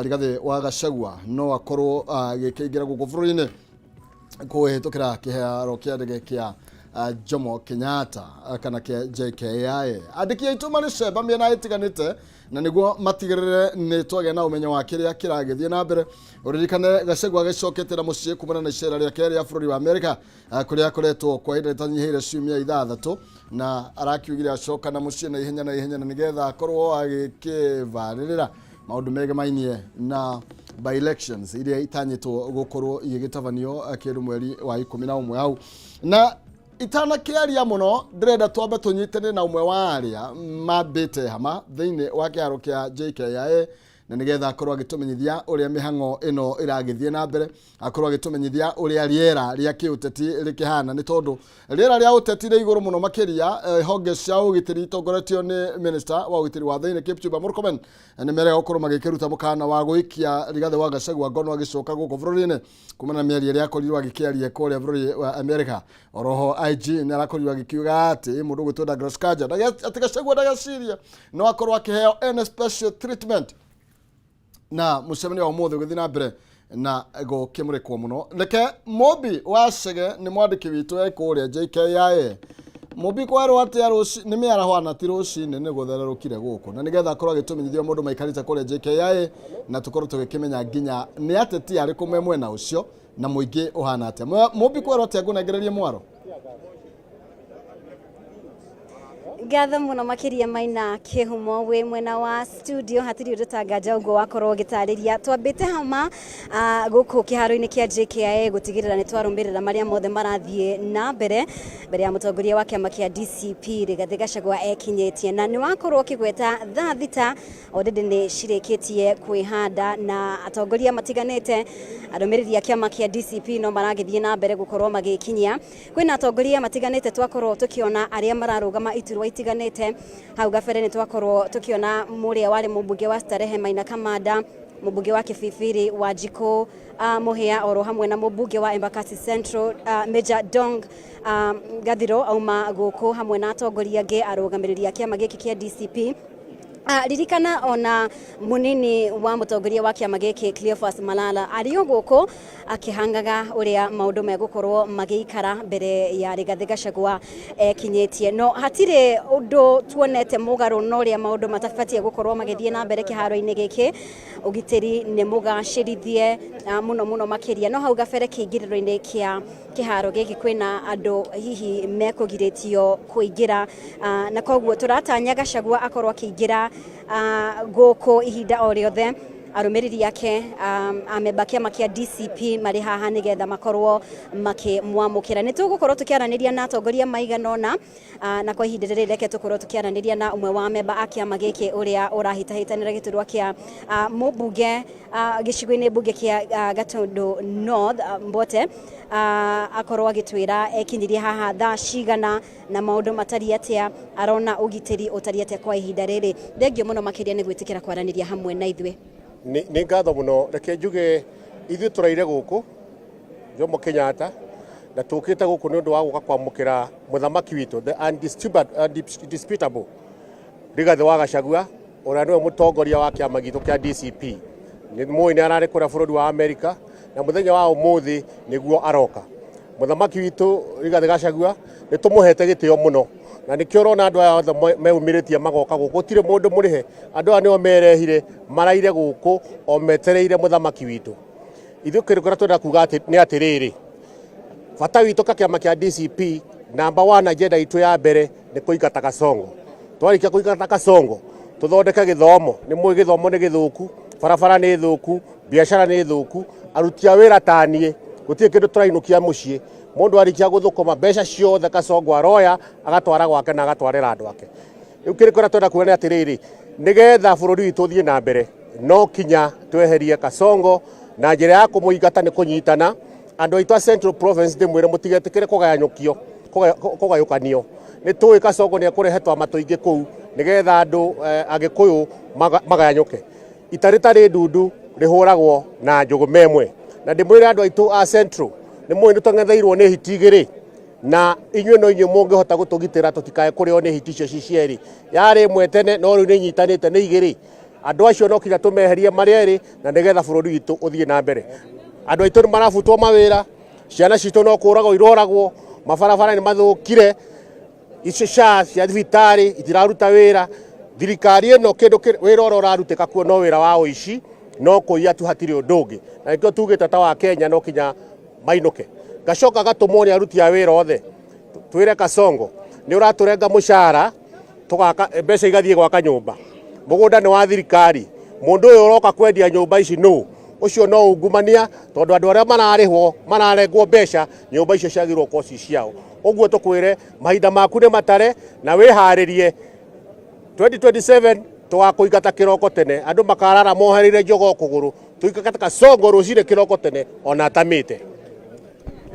Rigathĩ wa Gachagua no akorwo agĩkĩingĩra gũkũ bũrũri-inĩ kũhĩtũkĩra kĩharo kĩa ndege kĩa Jomo Kenyatta kana kĩa JKIA. Andĩki aitũ marĩ cemba mĩena ĩtiganĩte na nĩguo matigĩrĩre nĩ twagĩa na ũmenyo wa kĩrĩa kĩragĩthiĩ na mbere. Ũririkane Gachagua agĩcokete na mũciĩ kumana na icera rĩake rĩa bũrũri wa Amerika kũrĩa akoretwo kwa ihinda rĩtanyihĩire ciumia ithathatũ, na arakiugire acoka na mũciĩ na ihenya na ihenya na nĩgetha akorwo agĩkĩbarĩrĩra maũndũ megemainie na by elections iria itanyĩtwo gũkorwo igĩgĩtabanio kĩndũ mweri wa 11 hau. Na itanakĩaria mũno, ndĩrenda twambe tũnyitane na ũmwe wa arĩa mambĩte hama thĩinĩ wa kĩharo kĩa JKIA, na nĩgetha akorwo agĩtũmenyithia ũrĩa mĩhang'o ĩno ĩragĩthiĩ na mbere, akorwo agĩtũmenyithia ũrĩa rĩera rĩa kĩũteti rĩkĩhana, nĩ tondũ rĩera rĩa ũteti rĩ igũrũ mũno makĩria. Honge cia ũgitĩri itongoretio nĩ minister wa ũgitĩri wa thĩinĩ Kipchumba Murkomen nĩ merega gũkorwo magĩkĩruta mũkana wa gũikia Rigathĩ wa Gachagua ngono agĩcoka gũkũ bũrũri-inĩ kumana na mĩario ĩrĩa akorirwo agĩkĩaria kũrĩa bũrũri wa America. Oroho IG nĩ arakorirwo agĩkiuga atĩ mũndũ ũgwĩtwo Douglas Kanja atĩ Gachagua ndagaciria no akorwo akĩheo any special treatment. Na mũcemanio wa ũmũthĩ ũgĩthiĩ na mbere na gũkĩmũrĩkwo mũno, reke Mũmbi wa Chege, nĩ mwandĩki witũ e kũrĩa JKIA. Mũmbi, kwerwo atĩa rũci nĩ mĩaraho ana ti rũcinĩ nĩ gũthererũkire gũkũ, na nĩgetha akorwo agĩtũmenyithia mũndũ maikarĩte kũrĩa JKIA, na tũkorwo tũgĩkĩmenya nginya nĩ ateti arĩkũ me mwena ũcio na mũingĩ ũhana atĩa. Mũmbi, kwerwo atĩa? Ngũnengererie mwaro. Ngatho muno makiria Maina Kihumo wi mwena wa studio. Hatiri undu tanganja uguo wakorwo ugitariria. Twambite hama guku kiharo-ini kia JKIA gutigirira ni twarumirira maria mothe marathie na mbere mbere ya mutongoria wa kiama kia DCP Rigathi Gachagua ekinyitie, na ni wakorwo ukigweta thaa 6 already nĩ cirĩkĩtie kwĩhanda na atongoria matiganĩte arũmĩrĩri a kĩama kĩa DCP no maragĩthiĩ na mbere gũkorwo magĩkinyia. Kwĩna atongoria matiganĩte twakorwo tũkĩona arĩa mararũgama iturwa itiganĩte. Hau gabere nĩ twakorwo tũkĩona mũrĩa warĩ mũmbunge wa Starehe Maina Kamanda, mũmbunge wa Kibibiri Wanjikũ Mũhĩa, oro hamwe na mũmbunge wa Embakasi Central Major Dong Gathiro auma gũkũ hamwe na atongoria angĩ arũgamĩrĩri a kĩama gĩkĩ kĩa DCP. Ririkana ona munini wa mutongoria wa kiama giki Cleophas Malala arĩ o gũkũ akĩhangaga ũrĩa maũndũ megũkorwo magĩikara mbere ya Rigathĩ Gachagua ekinyĩtie. No hatirĩ ũndũ tuonete mũgarũ na ũrĩa maũndũ matabatiĩ gũkorwo magĩthiĩ na mbere kĩharo-inĩ gĩkĩ. Ũgitĩri nĩ mũgacĩrithie mũno mũno makĩria, no hau gabere kĩingĩrĩro-inĩ kĩa kĩharo gĩkĩ kwĩna andũ hihi mekũgirĩtio kũingĩra, na koguo tũratanya Gachagua akorwo akĩingĩra gũkũ ihinda o rĩothe. Arũmĩrĩri ake amemba kĩama kĩa DCP marĩ haha nĩgetha makorwo makĩmwamũkĩra. Nĩ tũgũkorwo tũkĩaranĩria na atongoria maigana ũna, na kwa ihinda rĩrĩ reke tũkorwo tũkĩaranĩria na ũmwe wa memba a kĩama gĩkĩ ũrĩa ũrahĩtahĩtanĩra gĩturwa kĩa mũmbunge gĩcigo-inĩ mbunge kĩa Gatundu North, Mbote, akorwo agĩtwĩra ekinyirie haha thaa cigana na maũndũ matariĩ atĩa, arona ũgitĩri ũtariĩ atĩa kwa ihinda rĩrĩ. Thengio mũno makĩria nĩ gwĩtĩkĩra kwaranĩria hamwe na ithuĩ. Nĩ ngatho mũno. Reke njuge ithuĩ tũraire gũkũ Jomo Kenyatta na tũkĩte gũkũ nĩ ũndũ wa gũka kwamũkĩra mũthamaki witũ, the undisputable Rigathĩ wa Gachagua, ũrĩa nĩwe mũtongoria wa kĩama gitũ kĩa DCP. Nĩ mũĩ nĩ ararĩ kũrĩa bũrũri wa Amerika, na mũthenya wa ũmũthĩ nĩguo aroka. Mũthamaki witũ Rigathĩ Gachagua nĩ tũmũhete gĩtĩo mũno, na nĩkĩo ũrona andũ aya othe meumĩrĩtie magoka gũkũ. Gũtirĩ mũndũ mũrĩhe, andũ aya nĩo merehire, maraire gũkũ o metereire mũthamaki witũ. Ithuĩ kĩndũ kĩrĩa twenda kuga nĩ atĩrĩrĩ, bata witũ ka kĩama kĩa DCP, number one agenda itũ ya mbere nĩ kũingata Kasongo. Twarĩkia kũingata Kasongo, tũthondeke gĩthomo. Nĩ mũĩ gĩthomo nĩ gĩthũku, barabara nĩ thũku, biacara nĩ thũku, aruti a wĩra ta niĩ gũtirĩ kĩndũ tũrainũkia mũciĩ. Mũndũ arĩkia gũthũkũma mbeca ciothe Kasongo aroya agatwara gwake na agatwarĩra andũ ake. Rĩu kĩrĩa kĩrĩa twenda kuga nĩ atĩrĩrĩ, nĩgetha bũrũri witũ ũthiĩ na mbere no kinya tweherie Kasongo, na njĩra ya kũmũingata nĩ kũnyitana. Andũ aitũ a Central Province, ndĩmwĩre mũtigetĩkĩre kũgayanyũkio, kũgayũkanio. Nĩ tũĩ Kasongo nĩ ekũrehe twama tũingĩ kũu nĩgetha andũ Agĩkũyũ magayanyũke. Ita rĩtarĩ ndundu rĩhũragwo na njũgũma ĩmwe. Na ndĩmwĩre andũ aitũ a Central, nĩ mũĩ nĩ tũng'etheirwo nĩ hiti igĩrĩ, na inyuĩ no inyuĩ mũngĩhota gũtũgitĩra tũtikae kũrĩo nĩ hiti icio ci cierĩ. Yarĩ ĩmwe tene, no rĩu nĩ inyitanĩte nĩ igĩrĩ. Andũ acio no kinya tũmeherie marĩ erĩ na nĩgetha bũrũri witũ ũthiĩ na mbere. Andũ aitũ nĩ marabutwo mawĩra, ciana citũ no kũragwo iroragwo, mabarabara nĩ mathũkire, icio SHA cia thibitarĩ itiraruta wĩra. Thirikari ĩno kĩndũ wĩra ũrĩa ũrarutĩka kuo no wĩra wa ũici, no kũiya tu, hatirĩ ũndũ ũngĩ. Na nĩkĩo tugĩte ta wa Kenya no kinya mainũke. Ngacoka gatũmwo nĩ aruti a wĩra othe, twĩre Kasongo nĩ ũratũrenga mũcara, tũgaka mbeca igathiĩ gwaka nyũmba, mũgũnda nĩ wa thirikari. Mũndũ ũyũ ũroka kwendia nyũmba ici nũ ũcio? No ungumania, tondũ andũ arĩa mararĩhwo mararengwo mbeca, nyũmba icio ciagĩrĩirwo gũkorwo ci ciao. Ũguo tũkwĩre mahinda maku nĩ matare na wĩharĩrie 2027 tũgakũingata kĩroko tene. Andũ makarara mohereire jogoo kũgũrũ, tũingate Kasongo rũcinĩ kĩroko tene ona atamĩte.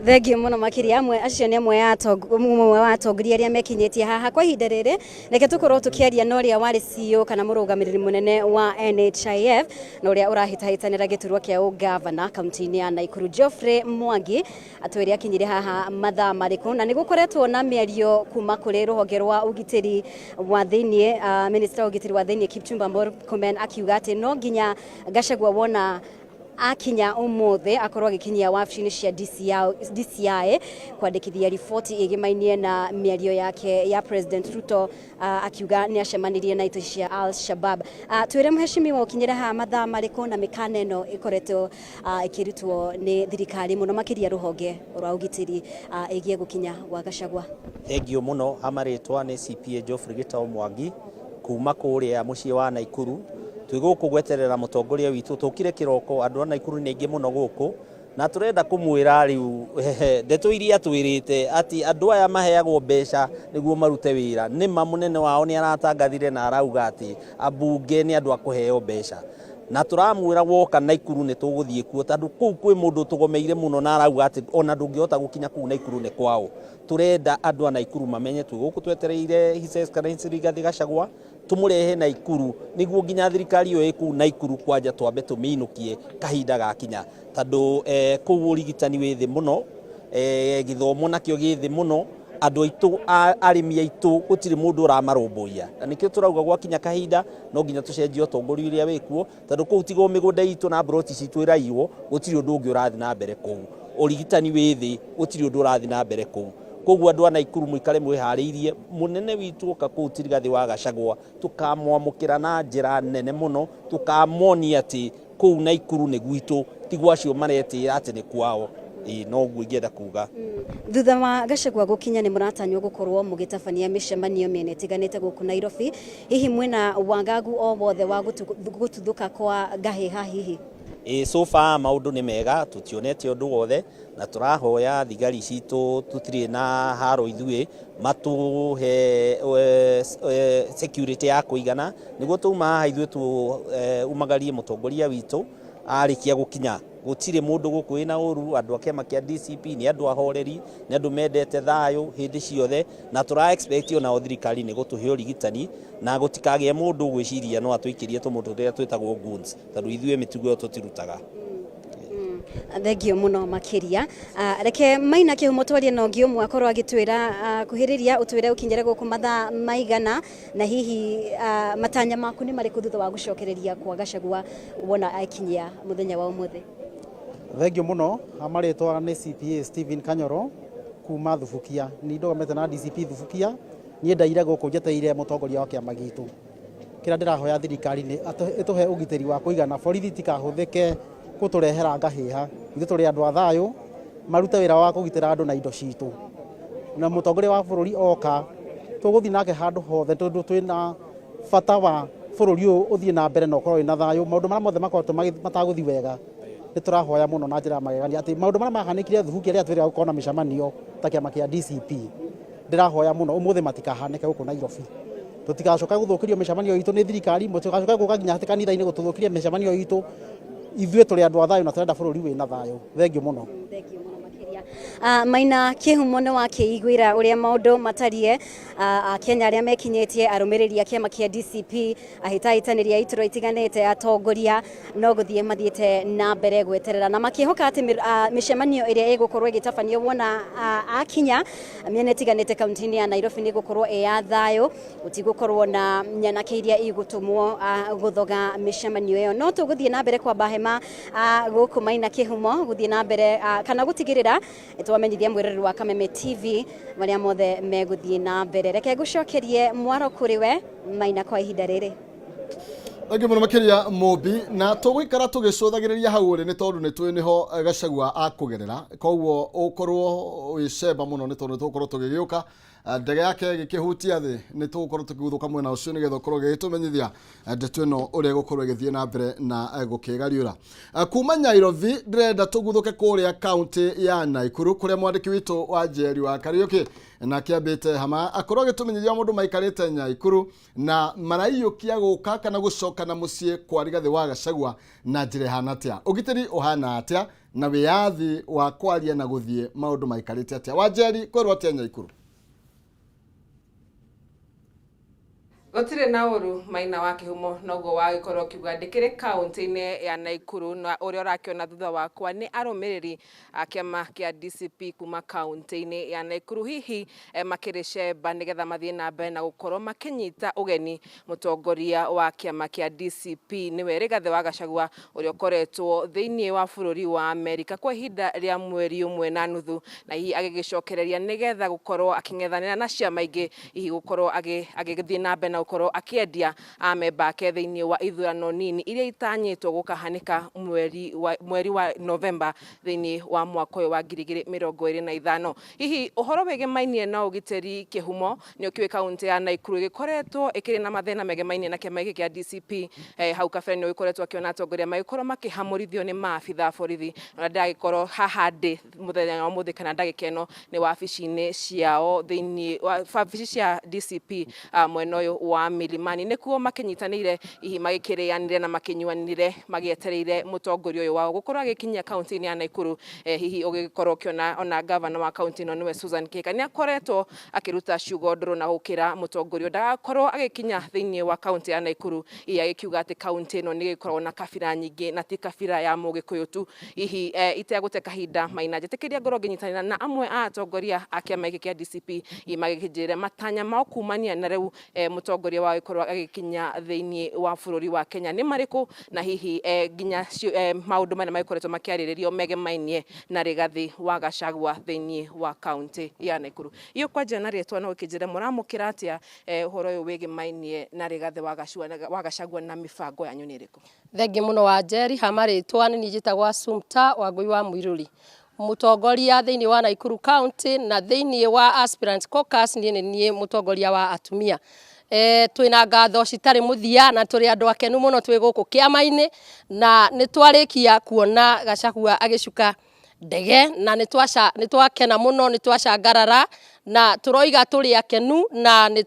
Thengiũ mũno makĩria. Amwe acio nĩ amwe ya ũmwe wa atongoria arĩa mekinyĩtie haha kwa ihinda rĩrĩ. Reke tũkorwo tũkĩaria na ũrĩa warĩ CEO kana mũrũgamĩrĩri mũnene wa NHIF na ũrĩa ũrahĩtahĩtanĩra gĩturwa kĩa ũgavana kaunti-inĩ ya Naikuru, Geoffrey Mwangi, atwĩre akinyire haha mathaa marĩkũ, na nĩ gũkoretwo na mĩario kuma kũrĩ rũhonge rwa ũgitĩri wa thĩiniĩ, Minister wa ũgitĩri wa thĩiniĩ Kipchumba Murkomen akiuga atĩ no nginya Gachagua wona akinya umuthi akorwo agikinyia wabici-inĩ cia DCI kwandĩkithia riboti ĩgĩmainie na mĩario yake ya President Ruto, akiuga nĩ acemanirie na itoi cia Al Shabab. Twĩre mheshimiwa, ũkinyĩre haha mathaa marĩkũ, na mĩkana ĩno ĩkoretwo ĩkĩrutwo nĩ thirikari mũno makĩria rũhonge rwa ũgitĩri ĩgiĩ gũkinya gwa Gachagua? Thengiũ mũno. Hamarĩtwa nĩ CPA Geoffrey Gĩtao Mwangi kuma kũrĩa mũciĩ wa Naikuru. Twĩ gũkũ gweterera mũtongoria witũ. Tũkire kĩroko, andũ a Naikuru nĩ aingĩ mũno gũkũ, na tũrenda kũmwĩra rĩu ndeto iria twĩrĩte atĩ andũ aya maheagwo mbeca nĩguo marute wĩra nĩma. Mũnene wao nĩ aratangathire na arauga atĩ ambunge nĩ andũ a kũheo mbeca, na tũramwĩra woka Naikuru nĩ tũgũthiĩ kuo, tondũ kũu kwĩ mũndũ tũgomeire mũno na arauga atĩ ona ndũngĩhota gũkinya kũu Naikuru nĩ kwao. Tũrenda andũ a Naikuru mamenye twĩ gũkũ twetereire His Excellency Rigathi Gachagua, tũmũrehe Naikuru nĩguo nginya thirikari ĩyo ĩ kũu Naikuru kwanja twambe tũmĩinũkie kahinda gakinya, tondũ kũu ũrigitani wĩ thĩ mũno, gĩthomo nakĩo gĩ thĩ mũno, andũ aitũ arĩmi aitũ gũtirĩ mũndũ ũramarũmbũiya. Na nĩkĩo tũrauga gwakinya kahinda no nginya tũcenjie ũtongoria ũrĩa wĩkuo, tondũ kũu tigo mĩgũnda itũ na mburoti citũ ĩraiywo, gũtirĩ ũndũ ũngĩ ũrathiĩ na mbere kũu. Ũrigitani wĩ thĩ, gũtirĩ ũndũ ũrathiĩ na mbere kũu. Koguo andũ a Naikuru mũikare mwĩharĩirie, mũnene witũ oka kũu ti Rigathĩ wa Gachagua, tũkamwamũkĩra na njĩra nene mũno, tũkamonia atĩ kũu Naikuru nĩ gwitũ, ti gwa acio maretĩĩra atĩ nĩ kwao. Ĩĩ, no ũguo ingĩenda kuga. Thutha wa Gachagua gũkinya, nĩ mũratanywo gũkorwo mũgĩtabania mĩcemanio mĩena ĩtiganĩte gũkũ Nairobi. Hihi mwĩna wagagu o wothe wa gũtuthũka kwa ngahĩha hihi? Ĩ, so far maũndũ nĩ mega, tũtionete ũndũ wothe, na tũrahoya thigari citũ, tũtirĩ na haro ithuĩ, matũhe security ya kũigana nĩguo twauma haha ithuĩ umagarie mũtongoria witũ arĩkia gũkinya. Gũtirĩ mũndũ gũkũ wĩna ũru. Andũ a kĩama kĩa DCP nĩ andũ ahoreri, nĩ andũ mendete thayũ hĩndĩ ciothe, na tũra expect onao thirikari nĩ gũtũhe ũrigitani na gũtikagĩe mũndũ ũgwĩciria no atũikĩrie tũmũndũ tũrĩa twĩtagwo goons, tondũ ithuĩ mĩtugo ĩyo tũtirutaga. Thengio mũno makĩria. Reke Maina Kĩhumo twarie na ũngĩ ũmwe akorwo agĩtwĩra, kuhĩrĩria ũtwĩre ũkinyĩre gũkũ mathaa maigana, na hihi matanya maku nĩ marĩkũ thutha wa gũcokereria kwa Gachagua wona akinyia mũthenya wa ũmũthĩ? Thengio mũno. Marĩtwa nĩ CPA Stephen Kanyoro kuma Thubukia. Nĩ ndũgamĩte na DCP Thubukia. Niĩ ndaire gũkũ njetereire mũtongoria wa kĩama gitũ. Kĩrĩa ndĩrahoya thirikari nĩ ĩtũhe ũgitĩri wa kũigana, borithi itikahũthĩke gũtũrehera ngahĩha. Ithuĩ tũrĩ andũ a thayũ, marute wĩra wa kũgitĩra andũ na indo citũ. Na mũtongoria wa bũrũri oka, tũgũthiĩ nake handũ hothe, tondũ twĩna bata wa bũrũri ũyũ ũthiĩ na mbere na ũkorwo wĩna thayũ. Maũndũ marĩa mothe makoretwo matagũthiĩ wega, nĩ tũrahoya mũno na njĩra ya magegania atĩ maũndũ marĩa mahanĩkire Thubukia rĩrĩa twĩrĩga gũkorwo na mĩcemanio ta kĩama kĩa DCP, ndĩrahoya mũno ũmũthĩ matikahanĩke gũkũ Nairobi. Tũtigacoka gũthũkĩrio mĩcemanio itũ nĩ thirikari, mũtigacoke gũka nginya kanitha-inĩ gũtũthũkĩria mĩcemanio itũ. Ithuĩ tũrĩ andũ a thayũ na tũrenda bũrũri wĩna thayũ. Thengio mũno. Thengio mũno makĩria. Maina Kĩhumo nĩ wakĩiguĩra ũrĩa maũndũ matarie. Akenya arĩa mekinyĩtie, arũmĩrĩri a kĩama kĩa DCP, ahĩtahĩtanĩri a iturwa itiganĩte, atongoria no gũthiĩ mathiĩte na mbere gweterera na makĩhoka atĩ mĩcemanio ĩrĩa ĩgũkorwo ĩgĩtabanio wona akinya mĩena ĩtiganĩte kaunti-inĩ ya Nairobi nĩ ĩgũkorwo ĩ ya thayũ, gũtigũkorwo na nyanake iria igũtũmwo gũthoga mĩcemanio ĩyo. No tũgũthiĩ na mbere kwamba hema gũkũ Maina Kĩhumo, gũthiĩ na mbere kana gũtigĩrĩra twamenyithia mwĩroreri wa Kameme TV marĩa mothe megũthiĩ na mbere. Reke ngũcokerie mwaro kũrĩ we Maina kwa ihinda rĩrĩ. Thengiũ mũno makĩria Mũmbi, na tũgũikara tũgĩcũthagĩrĩria hau ũrĩ nĩ tondũ nĩ tũĩ nĩho Gachagua akũgerera, koguo ũkorwo wĩ cemba mũno nĩ tondũ nĩ tũgũkorwo tũgĩgĩũka ndege yake ĩgĩkĩhutia thĩ, nĩ tũgũkorwo tũkĩguthũka mwena ũcio nĩgetha ũkorwo ũgĩgĩtũmenyithia ndeto ĩno ũrĩa ĩgũkorwo ĩgĩthiĩ na mbere na gũkĩgariũra. Kuma Nairobi ndĩrenda tũguthũke kũrĩa kaunti ya Naikuru kũrĩa mwandĩki witũ wa Njeri wa Kariũki nake ambĩte hama akorwo agĩtũmenyithia mũndũ maikarĩte Naikuru na maraiyũkia gũka kana gũcoka na mũciĩ kwa Rigathĩ wa Gachagua na njĩra ĩhana atĩa, ũgitĩri ũhana atĩa, na wĩyathi wa kwaria na gũthiĩ maũndũ maikarĩte atĩa. Wanjeri, kwĩrwo atĩa Nyaikuru? Gũtirĩ na ũru Maina wa Kĩhumo, noguo wagĩkorwo ũkiuga. Ndĩkĩrĩ kaunti-inĩ ya Naikuru na ũrĩa ũrakĩona thutha wakwa nĩ arũmĩrĩri a kĩama kĩa DCP kuma kaunti-inĩ ya Naikuru, hihi makĩrĩ cemba nĩgetha mathiĩ na mbere na gũkorwo makĩnyita ũgeni mũtongoria wa kĩama kĩa DCP nĩwe Rigathĩ wa Gachagua, ũrĩa ũkoretwo thĩinĩ wa bũrũri wa Amerika kwa ihinda rĩa mweri ũmwe na nuthu, na hihi agĩgĩcokereria nĩgetha gũkorwo akĩng'ethanĩra na ciama ingĩ, hihi gũkorwo agĩthiĩ na mbere na gũkorwo akĩendia amemba ake thĩinĩ wa ithurano nini iria itanyĩtwo gũkahanĩka mweri wa Novemba thĩinĩ wa mwaka ũyũ wa 2025. Hihi ũhoro wĩgĩmainie na ũgitĩri, Kĩhumo, nĩ ũkĩũĩ kaunti ya Naikuru ĩgĩkoretwo ĩkĩrĩ na mathĩna megemainie na kĩama gĩkĩ kĩa DCP. Hau kabere nĩ ũgĩkoretwo akĩona atongoria magĩkorwo makĩhamũrithio nĩ maabitha a borithi, na ndagĩkorwo haha ndĩ mũthenya wa ũmũthĩ kana ndagĩka ĩno nĩ wabici-inĩ ciao, thĩinĩ wa wabici cia DCP mwena ũyũ wa Milimani, nĩkuo makĩnyitanĩire, hihi magĩkĩrĩanĩre na makĩnyuanĩre magĩetereire mũtongoria ũyũ wao gũkorwo agĩkinyia kaunti-inĩ ya Naikuru. Hihi ũgĩkorwo ũkĩona ona gavana wa kaunti ĩno nĩwe Susan Kihika nĩ akoretwo akĩruta ciugo ndũrũ na gũkĩra mũtongoria ndagakorwo agĩkinya thĩinĩ wa kaunti ya Naikuru, hihi agĩkiuga atĩ kaunti ĩno nĩ ĩgĩkoragwo na kabira nyingĩ na ti kabira ya Mũgĩkũyũ tu. Hihi itegũte kahinda, Maina, njĩtĩkĩria ngorwo ngĩnyitanĩra na amwe a atongoria a kĩama gĩkĩ kĩa DCP, hihi magĩkĩnjĩre matanya mao kumania na rĩu mũtongoria wao agĩkorwo agĩkinya thĩinĩ wa bũrũri wa Kenya nĩ marĩkũ, na hihi nginya maũndũ marĩa magĩkoretwo makĩarĩrĩrio megemainie na Rigathĩ wa Gachagua thĩinĩ wa kaunti ya Naikuru. Iyo kwanja na rĩtwa no ũkĩnjĩre mũramũkĩra atĩa ũhoro ũyũ wĩgĩmainie na Rigathĩ wa Gachagua na mĩbango yanyu nĩ ĩrĩkũ? Thengiũ mũno wa Njeri, hama rĩtwa nĩ niĩ njĩtagwo Assumpta Wangũi wa Mũirũri, mũtongoria thĩinĩ wa Nakuru County na thĩinĩ wa Aspirant Caucus. Niĩ nĩ niĩ mũtongoria wa atumia. Twĩna ngatho citarĩ mũthia na tũrĩ andũ akenu mũno twĩ gũkũ kĩama-inĩ, na nĩ twarĩkia kuona Gachagua agĩcuka ndege na nĩ twakena mũno, nĩ twacangarara na tũroiga tũrĩ akenu, na nĩ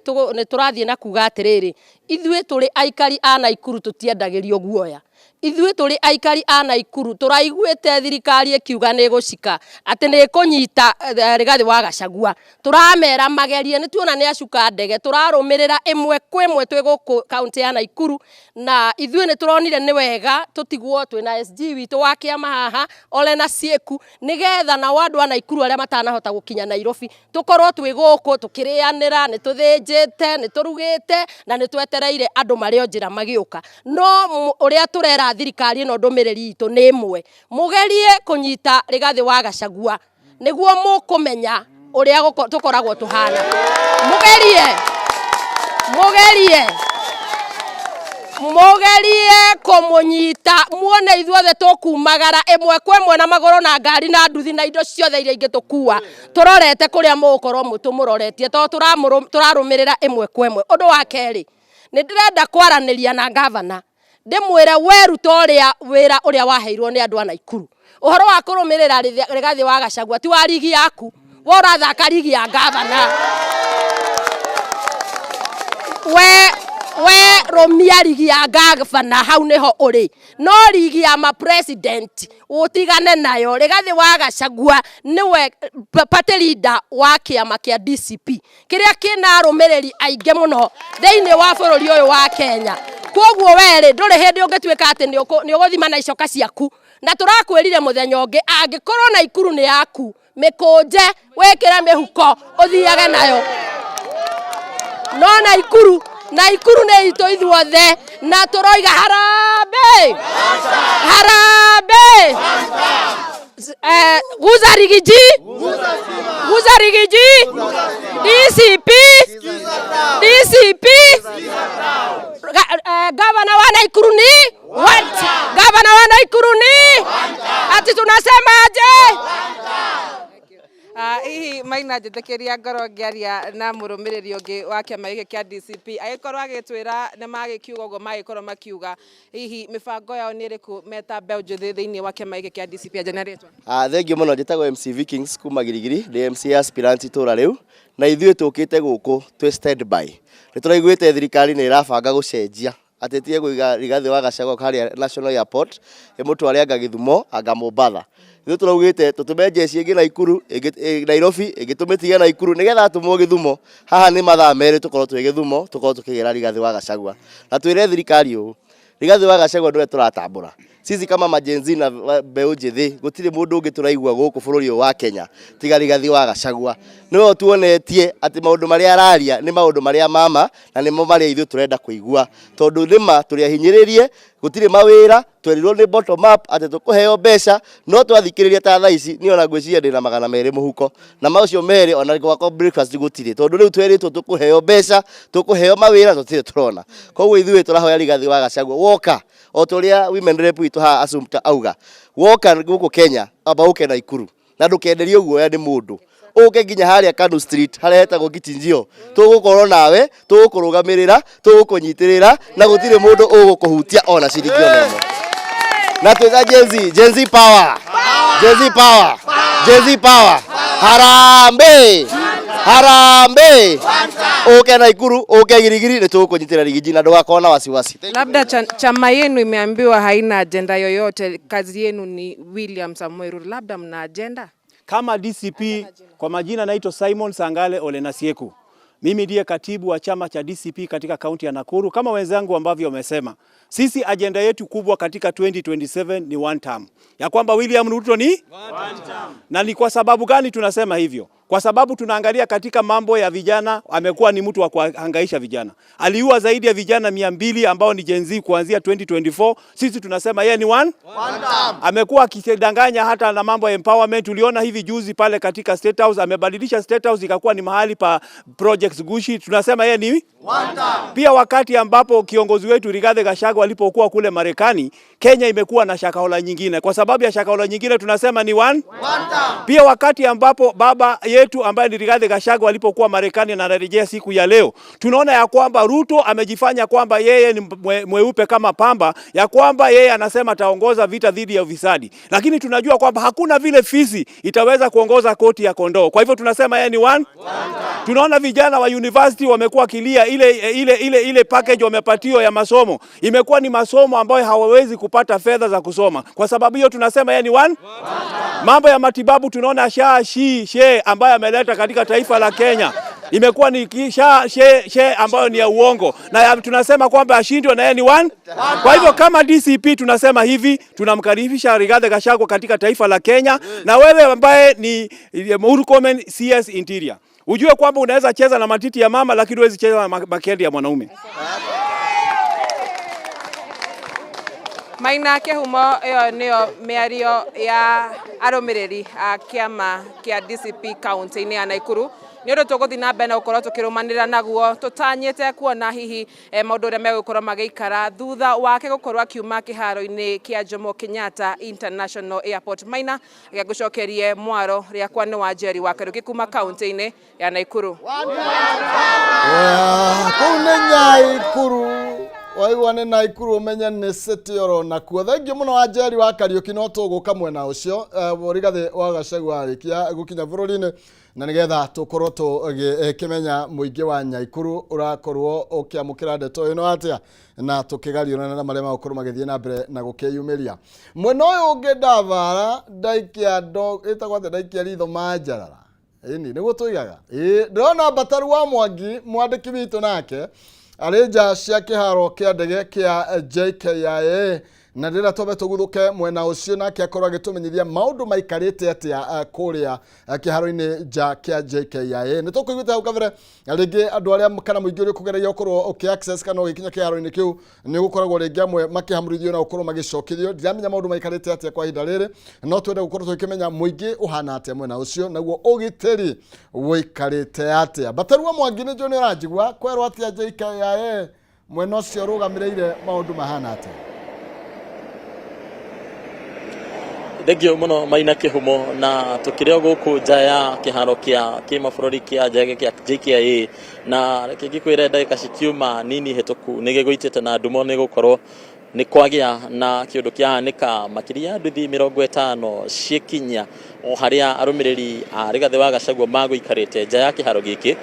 tũrathiĩ na kuga atĩrĩrĩ, ithuĩ tũrĩ aikari a Nakuru tũtiendagĩrio guoya. Ithuĩ tũrĩ aikari a Nakuru tũraiguĩte thirikari ĩkiuga nĩ ĩgũcika atĩ nĩ ĩkũnyita Rigathĩ wa Gachagua. Tũramera magerie, nĩ tuona nĩ acuka ndege, tũrarũmĩrĩra ĩmwe kwa ĩmwe twĩ gũkũ kaunti ya Nakuru, na ithuĩ nĩ tũronire nĩ wega tũtigwo twĩna SG witũ wa kĩama haha Ole na Sieku, nĩgetha nao andũ a Nakuru arĩa matanahota gũkinya Nairobi tũkorwo twĩ gũkũ tũkĩrĩanĩra. Nĩ tũthĩnjĩte, nĩ tũrugĩte na nĩ twetereire andũ marĩ o njĩra magĩũka. No ũrĩa tũrera thirikari ĩno, ndũmĩrĩri itũ nĩ ĩmwe: mũgerie kũnyita Rigathĩ wa Gachagua nĩguo mũkũmenya ũrĩa tũkoragwo tũhana. Mũgerie, mũgerie, mũgerie kũmũnyita, muone ithuothe tũkumagara ĩmwe kwa ĩmwe na magũrũ na ngari na nduthi na indo ciothe iria ingĩ tũkua, tũrorete kũrĩa mũgũkorwo tũmũroretie, tondũ tũrarũmĩrĩra ĩmwe kwa ĩmwe. Ũndũ wa kerĩ, nĩ ndĩrenda kwaranĩria na gavana, ndĩmwĩre weruta ũrĩa wĩra ũrĩa waheirwo nĩ andũ a Naikuru, ũhoro wa kũrũmĩrĩra Rigathĩ wa Gachagua ti wa rigi yaku, we ũrathaka rigi ya gavana. We We rũmia rigi ya gavana hau nĩho ũrĩ, no rigi ya ma president ũtigane nayo. Rigathĩ wa Gachagua nĩwe party leader wa kĩama kĩa DCP kĩrĩa kĩna arũmĩrĩri aingĩ mũno thĩinĩ wa bũrũri ũyũ wa Kenya. Koguo we rĩ, ndũrĩ hĩndĩ ũngĩtuĩka atĩ nĩ ũgũthima na icoka ciaku, na tũrakwĩrire mũthenya ũngĩ, angĩkorwo Naikuru nĩ yaku, mĩkũnje wĩkĩre mĩhuko ũthiage nayo. No Naikuru, Naikuru nĩ itũ ithuothe, na tũroiga harambee, harambee. Guza Riggy G, Guza Riggy G, DCP, DCP. Gavana wa Naikuru ni what? Gavana wa Naikuru ni ati tunasema aje? Hihi Maina, njĩtĩkĩria ngorwo ngĩaria na mũrũmĩrĩri ũngĩ wa kĩama gĩkĩ kĩa DCP, agĩkorwo agĩtwĩra nĩ magĩkiuga ũguo magĩkorwo makiuga, hihi mĩbango yao nĩ ĩrĩkũ meta mbeũ njĩthĩ thĩinĩ wa kĩama gĩkĩ kĩa DCP? Anja na rĩtwa. Thengiũ mũno, njĩtagwo MC Vikings kuma Girigiri, ndĩ MC aspirant itũra rĩu, na ithuĩ tũkĩte gũkũ twĩ stand by. Nĩ tũraiguĩte thirikari nĩ ĩrabanga gũcenjia atĩ tige kũiga Rigathĩ wa Gachagua harĩa National Airport, ĩmũtware anga Gĩthumo anga Mombatha. Ithuĩ tũraugĩte tũtũme jeshi ĩngĩ Naikuru, ĩngĩ Nairobi, ĩngĩ tũmĩtige Naikuru nĩgetha atũmwo Gĩthumo. Haha nĩ mathaa 2 tũkorwo twĩ Gĩthumo, tũkorwo tũkĩgĩra Rigathĩ wa Gachagua. Na twĩre thirikari ũũ, Rigathĩ wa Gachagua nĩwe tũratambũra. Sisi kama ma Gen Z na mbeũ njĩthĩ, gũtirĩ mũndũ ũngĩ tũraigua gũkũ bũrũri ũyũ wa Kenya tiga Rigathĩ wa Gachagua. Nĩwe ũtuonetie atĩ maũndũ marĩa araria nĩ maũndũ marĩa mama, na nĩmo marĩa ithuĩ tũrenda kũigua, tondũ nĩma tũrĩ ahinyĩrĩrie, gũtirĩ mawĩra. Twerirwo nĩ bottom up atĩ tũkũheo mbeca, no twathikĩrĩria ta thaa ici niĩ ona ngwĩciria ndĩna 200 mũhuko, na macio merĩ ona gwakwa breakfast gũtirĩ, tondũ rĩu twerĩtwo tũkũheo mbeca, tũkũheo mawĩra, tũtirĩ tũrona. Koguo ithuĩ tũrahoya Rigathĩ wa Gachagua woka, o ta ũrĩa women rep witũ haha Assumpta auga, woka gũkũ Kenya amba ũke Naikuru, na ndũkenderio guoya nĩ mũndũ, ũke nginya harĩa Kanu Street harĩa hetagwo Gĩchinjio. Tũgũkorwo nawe, tũgũkũrũgamĩrĩra, tũgũkũnyitĩrĩra, na gũtirĩ mũndũ ũgũkũhutia ona ciringi ona ĩmwe. Na twĩta Gen Z, Gen Z power, Gen Z power, Gen Z power, harambee, harambee. Ũke Naikuru, ũke Girigiri, nĩ tũgũkũnyitĩrĩra Riggy G, na ndũgakorwo na wasiwasi. Labda chama yenu imeambiwa haina agenda yoyote, kazi yenu ni William Samoei Ruto, labda mna agenda? Kama DCP, kwa majina naitwa Simon Sangale Olenasieku. Mimi ndiye katibu wa chama cha DCP katika kaunti ya Nakuru. Kama wenzangu ambavyo wamesema, sisi agenda yetu kubwa katika 2027 ni one term, ya kwamba William Ruto ni one term. Na ni kwa sababu gani tunasema hivyo? Kwa sababu tunaangalia katika mambo ya vijana, amekuwa ni mtu wa kuhangaisha vijana. Aliua zaidi ya vijana 200 ambao ni Gen Z kuanzia 2024. Sisi tunasema yeye ni one term. Amekuwa akidanganya hata na mambo ya empowerment. Uliona hivi juzi pale katika State House, amebadilisha State House ikakuwa ni mahali pa projects gushi. Tunasema yeye ni one term. Pia wakati ambapo kiongozi wetu Rigathi Gachagua alipokuwa kule Marekani, Kenya imekuwa na shakahola nyingine. Kwa sababu ya shakahola nyingine tunasema ni one term. Pia wakati ambapo baba yetu ambaye ni Rigathi Gachagua alipokuwa Marekani na anarejea siku ya leo, tunaona ya kwamba Ruto amejifanya kwamba yeye ni mweupe kama pamba, ya kwamba yeye anasema ataongoza vita dhidi ya ufisadi, lakini tunajua kwamba hakuna vile fisi itaweza kuongoza koti ya kondoo. Kwa hivyo tunasema yeye ni one term. Tunaona vijana wa university wamekuwa kilia ile package wamepatiwa ya masomo imekuwa ni masomo ambayo hawawezi kupata fedha za kusoma. Kwa sababu hiyo tunasema yeye ni one term. Mambo ya matibabu tunaona SHA, SHI, SHE ambayo ameleta katika taifa la Kenya imekuwa ni SHA, SHE, SHE ambayo ni ya uongo, na tunasema kwamba ashindwe na yeye ni one. Kwa hivyo kama DCP tunasema hivi, tunamkaribisha Rigathi Gachagua katika taifa la Kenya, na wewe ambaye ni Murkomen CS Interior, ujue kwamba unaweza cheza na matiti ya mama, lakini huwezi cheza na makende ya mwanaume. Maina Kĩhumo, ĩyo nĩyo mĩario ya arũmĩrĩri a kĩama kĩa DCP kaunti-inĩ ya Naikuru. Nĩ ũndũ tũgũthiĩ na mbere na gũkorwo tũkĩrũmanĩrĩra naguo, tũtanyĩte kuona hihi maũndũ ũrĩa megũkorwo magĩikara thutha wake gũkorwo akiuma kĩharo-inĩ kĩa Jomo Kenyatta International Airport. Maina, reke ngũcokerie mwaro. Rĩakwa nĩ Wanjeri wa Kariũki kuma kaunti-inĩ ya Naikuru. Kũu nĩ Nyaikuru. Waigua nĩ Naikuru ũmenye nĩ city oro nakuo. Thengiũ mũno wa Njeri wa Kariũki, no tũgũka mwena ũcio Rigathĩ wa Gachagua arĩkia gũkinya bũrũri-inĩ, na nĩgetha tũkorwo tũgĩkĩmenya mũingĩ wa Nyaikuru ũrakorwo ũkĩamũkĩra ndeto ĩno atĩa, na tũkĩgariũrana na marĩa magũkorwo magĩthiĩ na mbere na gũkĩyumĩria. Mwena ũyũ ũngĩ ndabara ndaikia ndo ĩtagwo atĩa, ndaikia ritho manjarara. Ĩni nĩguo tũigaga. Ĩĩ, ndĩrona Mbataru wa Mwangi mwandĩki witũ nake arĩ nja cia kĩharo kĩa ndege kĩa JKIA, na ndĩrenda twambe tũguthũke mwena ũcio nake akorwo agĩtũmenyithia maũndũ maikarĩte atĩa kũrĩa kĩharo-inĩ nja kĩa JKIA. Nĩ tũkũiguĩte hau kabere rĩngĩ andũ arĩa kana mũingĩ ũrĩa ũkũgeragia gũkorwo ũkĩ access kana ũgĩkinya kĩharo-inĩ kĩu nĩ gũkoragwo rĩngĩ amwe makĩhamũrithio na gũkorwo magĩcokithio. Ndiramenya maũndũ maikarĩte atĩa kwa ihinda rĩrĩ, no twende gũkorwo tũgĩkĩmenya mũingĩ ũhana atĩa mwena ũcio, naguo ũgitĩri ũikarĩte atĩa. Mbatarua Mwangi nĩ njũĩ nĩ ũranjigua, kwerwo atĩa JKIA mwena ũcio ũrũgamĩrĩire maũndũ mahana atĩa? Thengio mũno Maina Kĩhumo, na tũkĩrĩ o gũkũ nja ya kĩharo kĩa kĩmabũrũri kĩa ndege kĩa JKIA, na reke ngĩkwĩre ndagĩka cikiuma nini hĩtũku nĩ gĩgũitĩte na ndumo, nĩ gũkorwo nĩ kwagĩa na kĩũndũ kĩahanĩka. Makĩria ya nduthi 50 ciĩkinyia o harĩa arũmĩrĩri a Rigathĩ wa Gachagua magũikarĩte nja ya kĩharo gĩkĩ,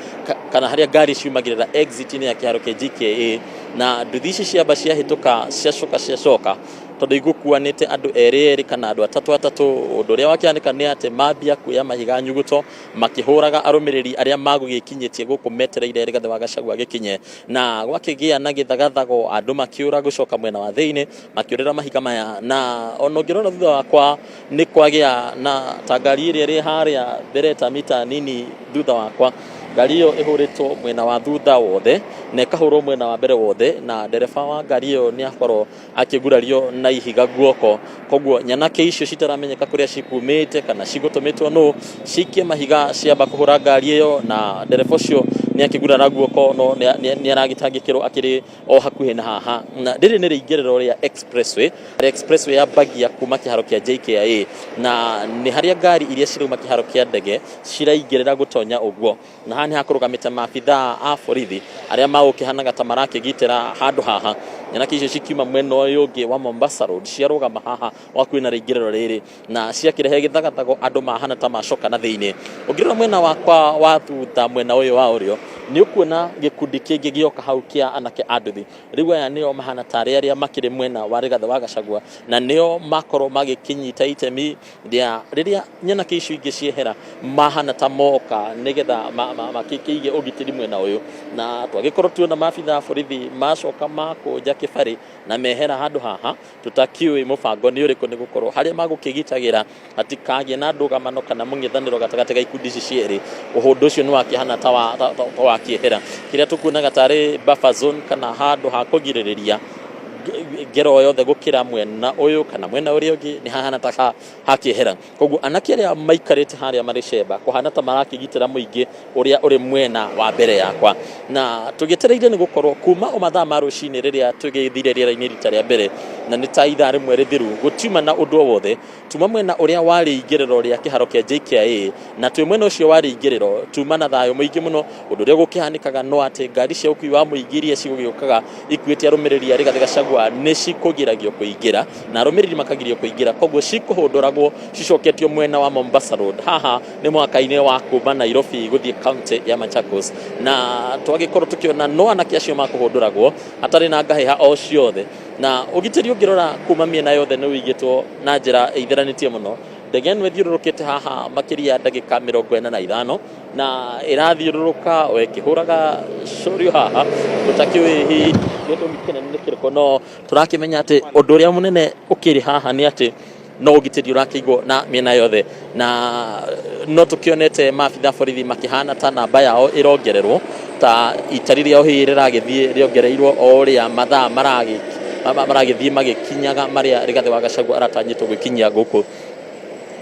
kana harĩa ngari ciumagĩrĩra exit-inĩ ya kĩharo kĩa JKIA, na nduthi ici ciamba ciahĩtũka ciacoka ciacoka tondũ igũkuanĩte andũ erĩ erĩ kana andũ atatũ atatũ. Ũndũ ũrĩa wakĩhanĩka nĩ atĩ mambia kuoya mahiga nyuguto makĩhũraga arũmĩrĩri arĩa magũgĩkinyĩtie gũkũ metereire Rigathĩ wa Gachagua gĩkinye, na gwakĩgĩa na gĩthagathago, andũ makĩũra gũcoka mwena wa thĩinĩ makĩũrĩra mahiga maya. Na ona ũngĩrora thutha wakwa nĩ kwagĩa na ta ngari ĩrĩa ĩrĩ harĩa mbere ta mita nini thutha wakwa, ngari ĩyo ĩhũrĩtwo mwena wa thutha wothe na ĩkahũrwo mwena wa mbere wothe, na ndereba wa ngari ĩyo nĩ akorwo akĩgurario na ihiga guoko. Koguo nyanake icio citaramenyeka kũrĩa cikumĩte kana cigũtũmĩtwo nũ cikie mahiga ciamba kũhũra ngari ĩyo, na ndereba ũcio nĩ akĩgurara guoko, no nĩ aragĩtangĩkĩrwo akĩrĩ o hakuhĩ na haha. Na rĩrĩ nĩ rĩingĩrĩro rĩa expressway, harĩa expressway yambagia kuma kĩharo kĩa JKIA, na nĩ harĩa ngari iria cirauma kĩharo kĩa ndege ciraingĩrĩra gũtonya ũguo. Na haha nĩ hakũrũgamĩte maabithaa a borithi arĩa magũkĩhanaga ta marakĩgitĩra handũ haha. Nyanake icio cikiuma mwena ũyũ ũngĩ wa Mombasa Road ciarũgama haha hakuhĩ na rĩingĩrĩro rĩrĩ, na ciakĩrehe gĩthagathago, andũ mahana ta macoka na thĩinĩ. Ũngĩrora mwena wakwa wa thutha, mwena ũyũ wa ũrĩo, nĩ ũkuona gĩkundi kĩngĩ gĩoka hau kĩa anake a nduthi. Rĩu aya nĩo mahana tarĩ arĩa makĩrĩ mwena wa Rigathĩ wa Gachagua, na nĩo makorwo magĩkĩnyita itemi rĩa rĩrĩa nyanake icio ingĩ ciehera, mahana ta moka nĩgetha makĩige ũgitĩri mwena ũyũ. Na twagĩkorwo tuona maabithaa a borithi macoka makũnja kĩbarĩ na mehera handũ haha, tũtakĩũĩ mũbango nĩ ũrĩkũ, nĩ gũkorwo harĩa magũkĩgitagĩra hatikagĩe na ndũgamano kana mũng'ethanĩro gatagatĩ ga ikundi ici cierĩ. Ũndũ ũcio nĩ wakĩhana ta wakĩehera. Kĩrĩa tũkuonaga tarĩ buffer zone kana handũ ha kũgirĩrĩria ngero o yothe gũkĩra mwena ũyũ kana mwena ũrĩa ũngĩ nĩ hahana ta hakĩehera. Koguo anake arĩa maikarĩte harĩa marĩ cemba kũhana ta marakĩgitĩra mũingĩ ũrĩa ũrĩ mwena wa mbere yakwa. Na tũgĩetereire, nĩ gũkorwo kuma o mathaa ma rũcinĩ rĩrĩa tũgĩthire rĩera-inĩ rita rĩa mbere, na nĩ ta ithaa rĩmwe rĩthiru, gũtiuma na ũndũ o wothe. Tuma mwena ũrĩa wa rĩingĩrĩro rĩa kĩharo kĩa JKIA, na twĩ mwena ũcio wa rĩingĩrĩro tuma na thayũ mũingĩ mũno. Ũndũ ũrĩa gũkĩhanĩkaga no atĩ ngari cia ũkui wa mũingĩ iria cigũgĩũkaga ikuĩte arũmĩrĩri a Rigathĩ Gachagua nĩ cikũgiragio kũingĩra, na arũmĩrĩri makagirio kũingĩra, koguo cikũhũndũragwo cicoketio mwena wa Mombasa Road. Haha nĩ mũhaka-inĩ wa kuma Nairobi gũthiĩ kaunti ya Machakos, na twagĩkorwo tũkĩona no anake acio makũhũndũragwo hatarĩ na ngahĩha o ciothe. Na ũgitĩri ũngĩrora kuma mĩena yothe nĩ ũigĩtwo na njĩra ĩitheranĩtie mũno. Ndege ĩno ĩthiũrũrũkĩte haha makĩria ya ndagĩka 45, na ĩrathiũrũrũka o ĩkĩhũraga curio haha, tũtakĩũĩ hihi gĩtũmi kĩnene nĩ kĩrĩkũ, no tũrakĩmenya atĩ ũndũ ũrĩa mũnene ũkĩrĩ haha nĩ atĩ no ũgitĩri ũrakĩigwo na mĩena yothe. Na no tũkĩonete maabitha borithi makĩhana ta namba yao ĩrongererwo, ta itari rĩao hihi rĩragĩthiĩ rĩongereirwo o ũrĩa mathaa maragĩthiĩ magĩkinyaga marĩa Rigathĩ wa Gachagua aratanyĩtwo gwĩkinyia gũkũ.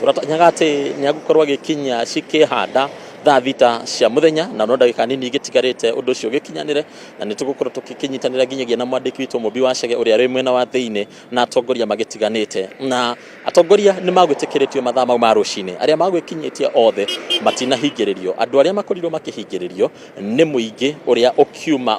Tũratanyaga atĩ nĩ egũkorwo agĩkinyia cikĩhanda Thaa 6 cia mũthenya na no ndagĩka nini igĩtigarĩte ũndũ ũcio ũgĩkinyanĩre, na nĩ tũgũkorwo tũkĩnyitanĩra nginyagia na mwandĩki witũ Mũmbi wa Chege ũrĩa arĩ mwena wa thĩinĩ na atongoria magĩtiganĩte. Na atongoria nĩ magwĩtĩkĩrĩtio mathaa mau ma rũcinĩ, arĩa magwĩkinyĩtie othe matinahingĩrĩrio. Andũ arĩa makorirwo makĩhingĩrĩrio nĩ mũingĩ ũrĩa ũkiuma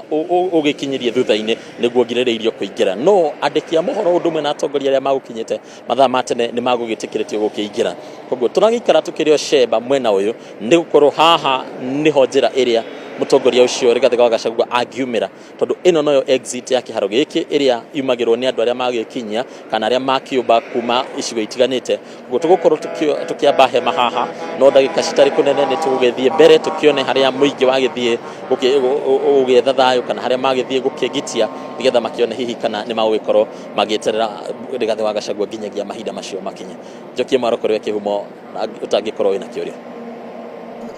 ũgĩkinyirie thutha-inĩ nĩguo ngirĩrĩirio kũingĩra. No andĩki a mohoro ũndũ ũmwe na atongoria arĩa magũkinyĩte mathaa ma tene nĩ magũgĩtĩkĩrĩtio gũkĩingĩra. Koguo tũragĩikara tũkĩrĩ o cemba mwena ũyũ nĩ gũkorwo haha nĩho njĩra ĩrĩa mũtongoria ũcio Rigathĩ wa Gachagua angiumĩra, tondũ ĩno noyo exit ya kĩharo gĩkĩ ĩrĩa yumagĩrwo nĩ andũ arĩa magĩkinyia kana arĩa makĩũmba kuma icigo itiganĩte. Koguo tũgũkorwo tũkĩamba hema haha, no ndagĩka citarĩ kũnene nĩ tũgũgĩthiĩ mbere tũkĩone harĩa mũingĩ wagĩthiĩ gũgĩetha thayũ kana harĩa magĩthiĩ gũkĩgitia nĩgetha makĩone hihi kana nĩ magũgĩkorwo magĩeterera Rigathĩ wa Gachagua nginyagia mahinda macio makinye. Njokie mwaro kũrĩ we Kĩhumo ũtangĩkorwo wĩna kĩũria.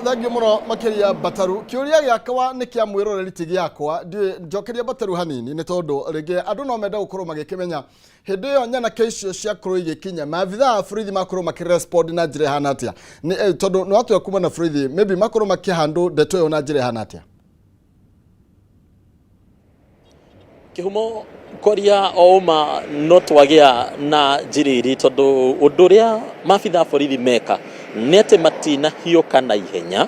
Thengiũ mũno makĩria Mbataru. Kĩũria gĩakwa nĩ kĩa mwĩroreri ti gĩakwa. Ndiũĩ njokeria Mbataru hanini nĩ tondũ rĩngĩ andũ no mende gũkorwo magĩkĩmenya hĩndĩ ĩyo nyanake icio ciakorwo igĩkinya maabithaa a borithi makorwo makĩrespond na njĩra ĩhana atĩa? Nĩ tondũ nĩ watwĩra kuma na borithi maybe makorwo makĩhandle ndeto ĩyo na njĩra ĩhana atĩa? Kĩhumo kwaria o ũma no twagĩa na njiriri tondũ ũndũ ũrĩa maabithaa a borithi meka nĩ atĩ matinahiũka na ihenya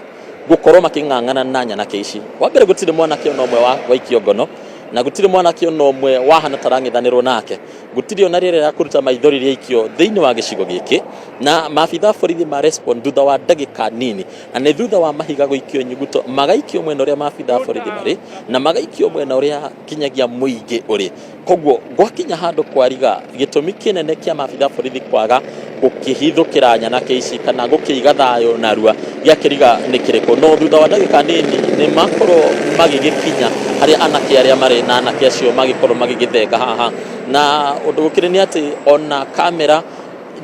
gũkorwo makĩng'ang'ana na nyanake ici. Wa mbere gũtirĩ mwanake ona ũmwe waikio ngono na gũtirĩ mwanake ona ũmwe wahana tarang'ethanĩrwo nake. Gũtirĩ ona rĩera rĩa kũruta maithori rĩaikio thĩinĩ wa gĩcigo gĩkĩ na maabithaa a borithi ma respond thutha wa ndagĩka nini. Na nĩ thutha wa mahiga gũikio nyuguto, magaikio mwena ũrĩa maabithaa a borithi marĩ, na magaikio mwena ũrĩa nginyagia mũingĩ ũrĩ. Koguo gwakinya handũ kwariga, gĩtũmi kĩnene kĩa maabithaa a borithi kwaga gũkĩhithũkĩra nyanake ici kana gũkĩiga thayũ narua gĩakĩriga nĩ kĩrĩkũ. No thutha wa ndagĩka nini nĩ makorwo magĩgĩkinya harĩa anake arĩa marĩ na anake acio magĩkorwo magĩgĩthenga haha. Na ũndũ ũkĩrĩ nĩ atĩ ona kamera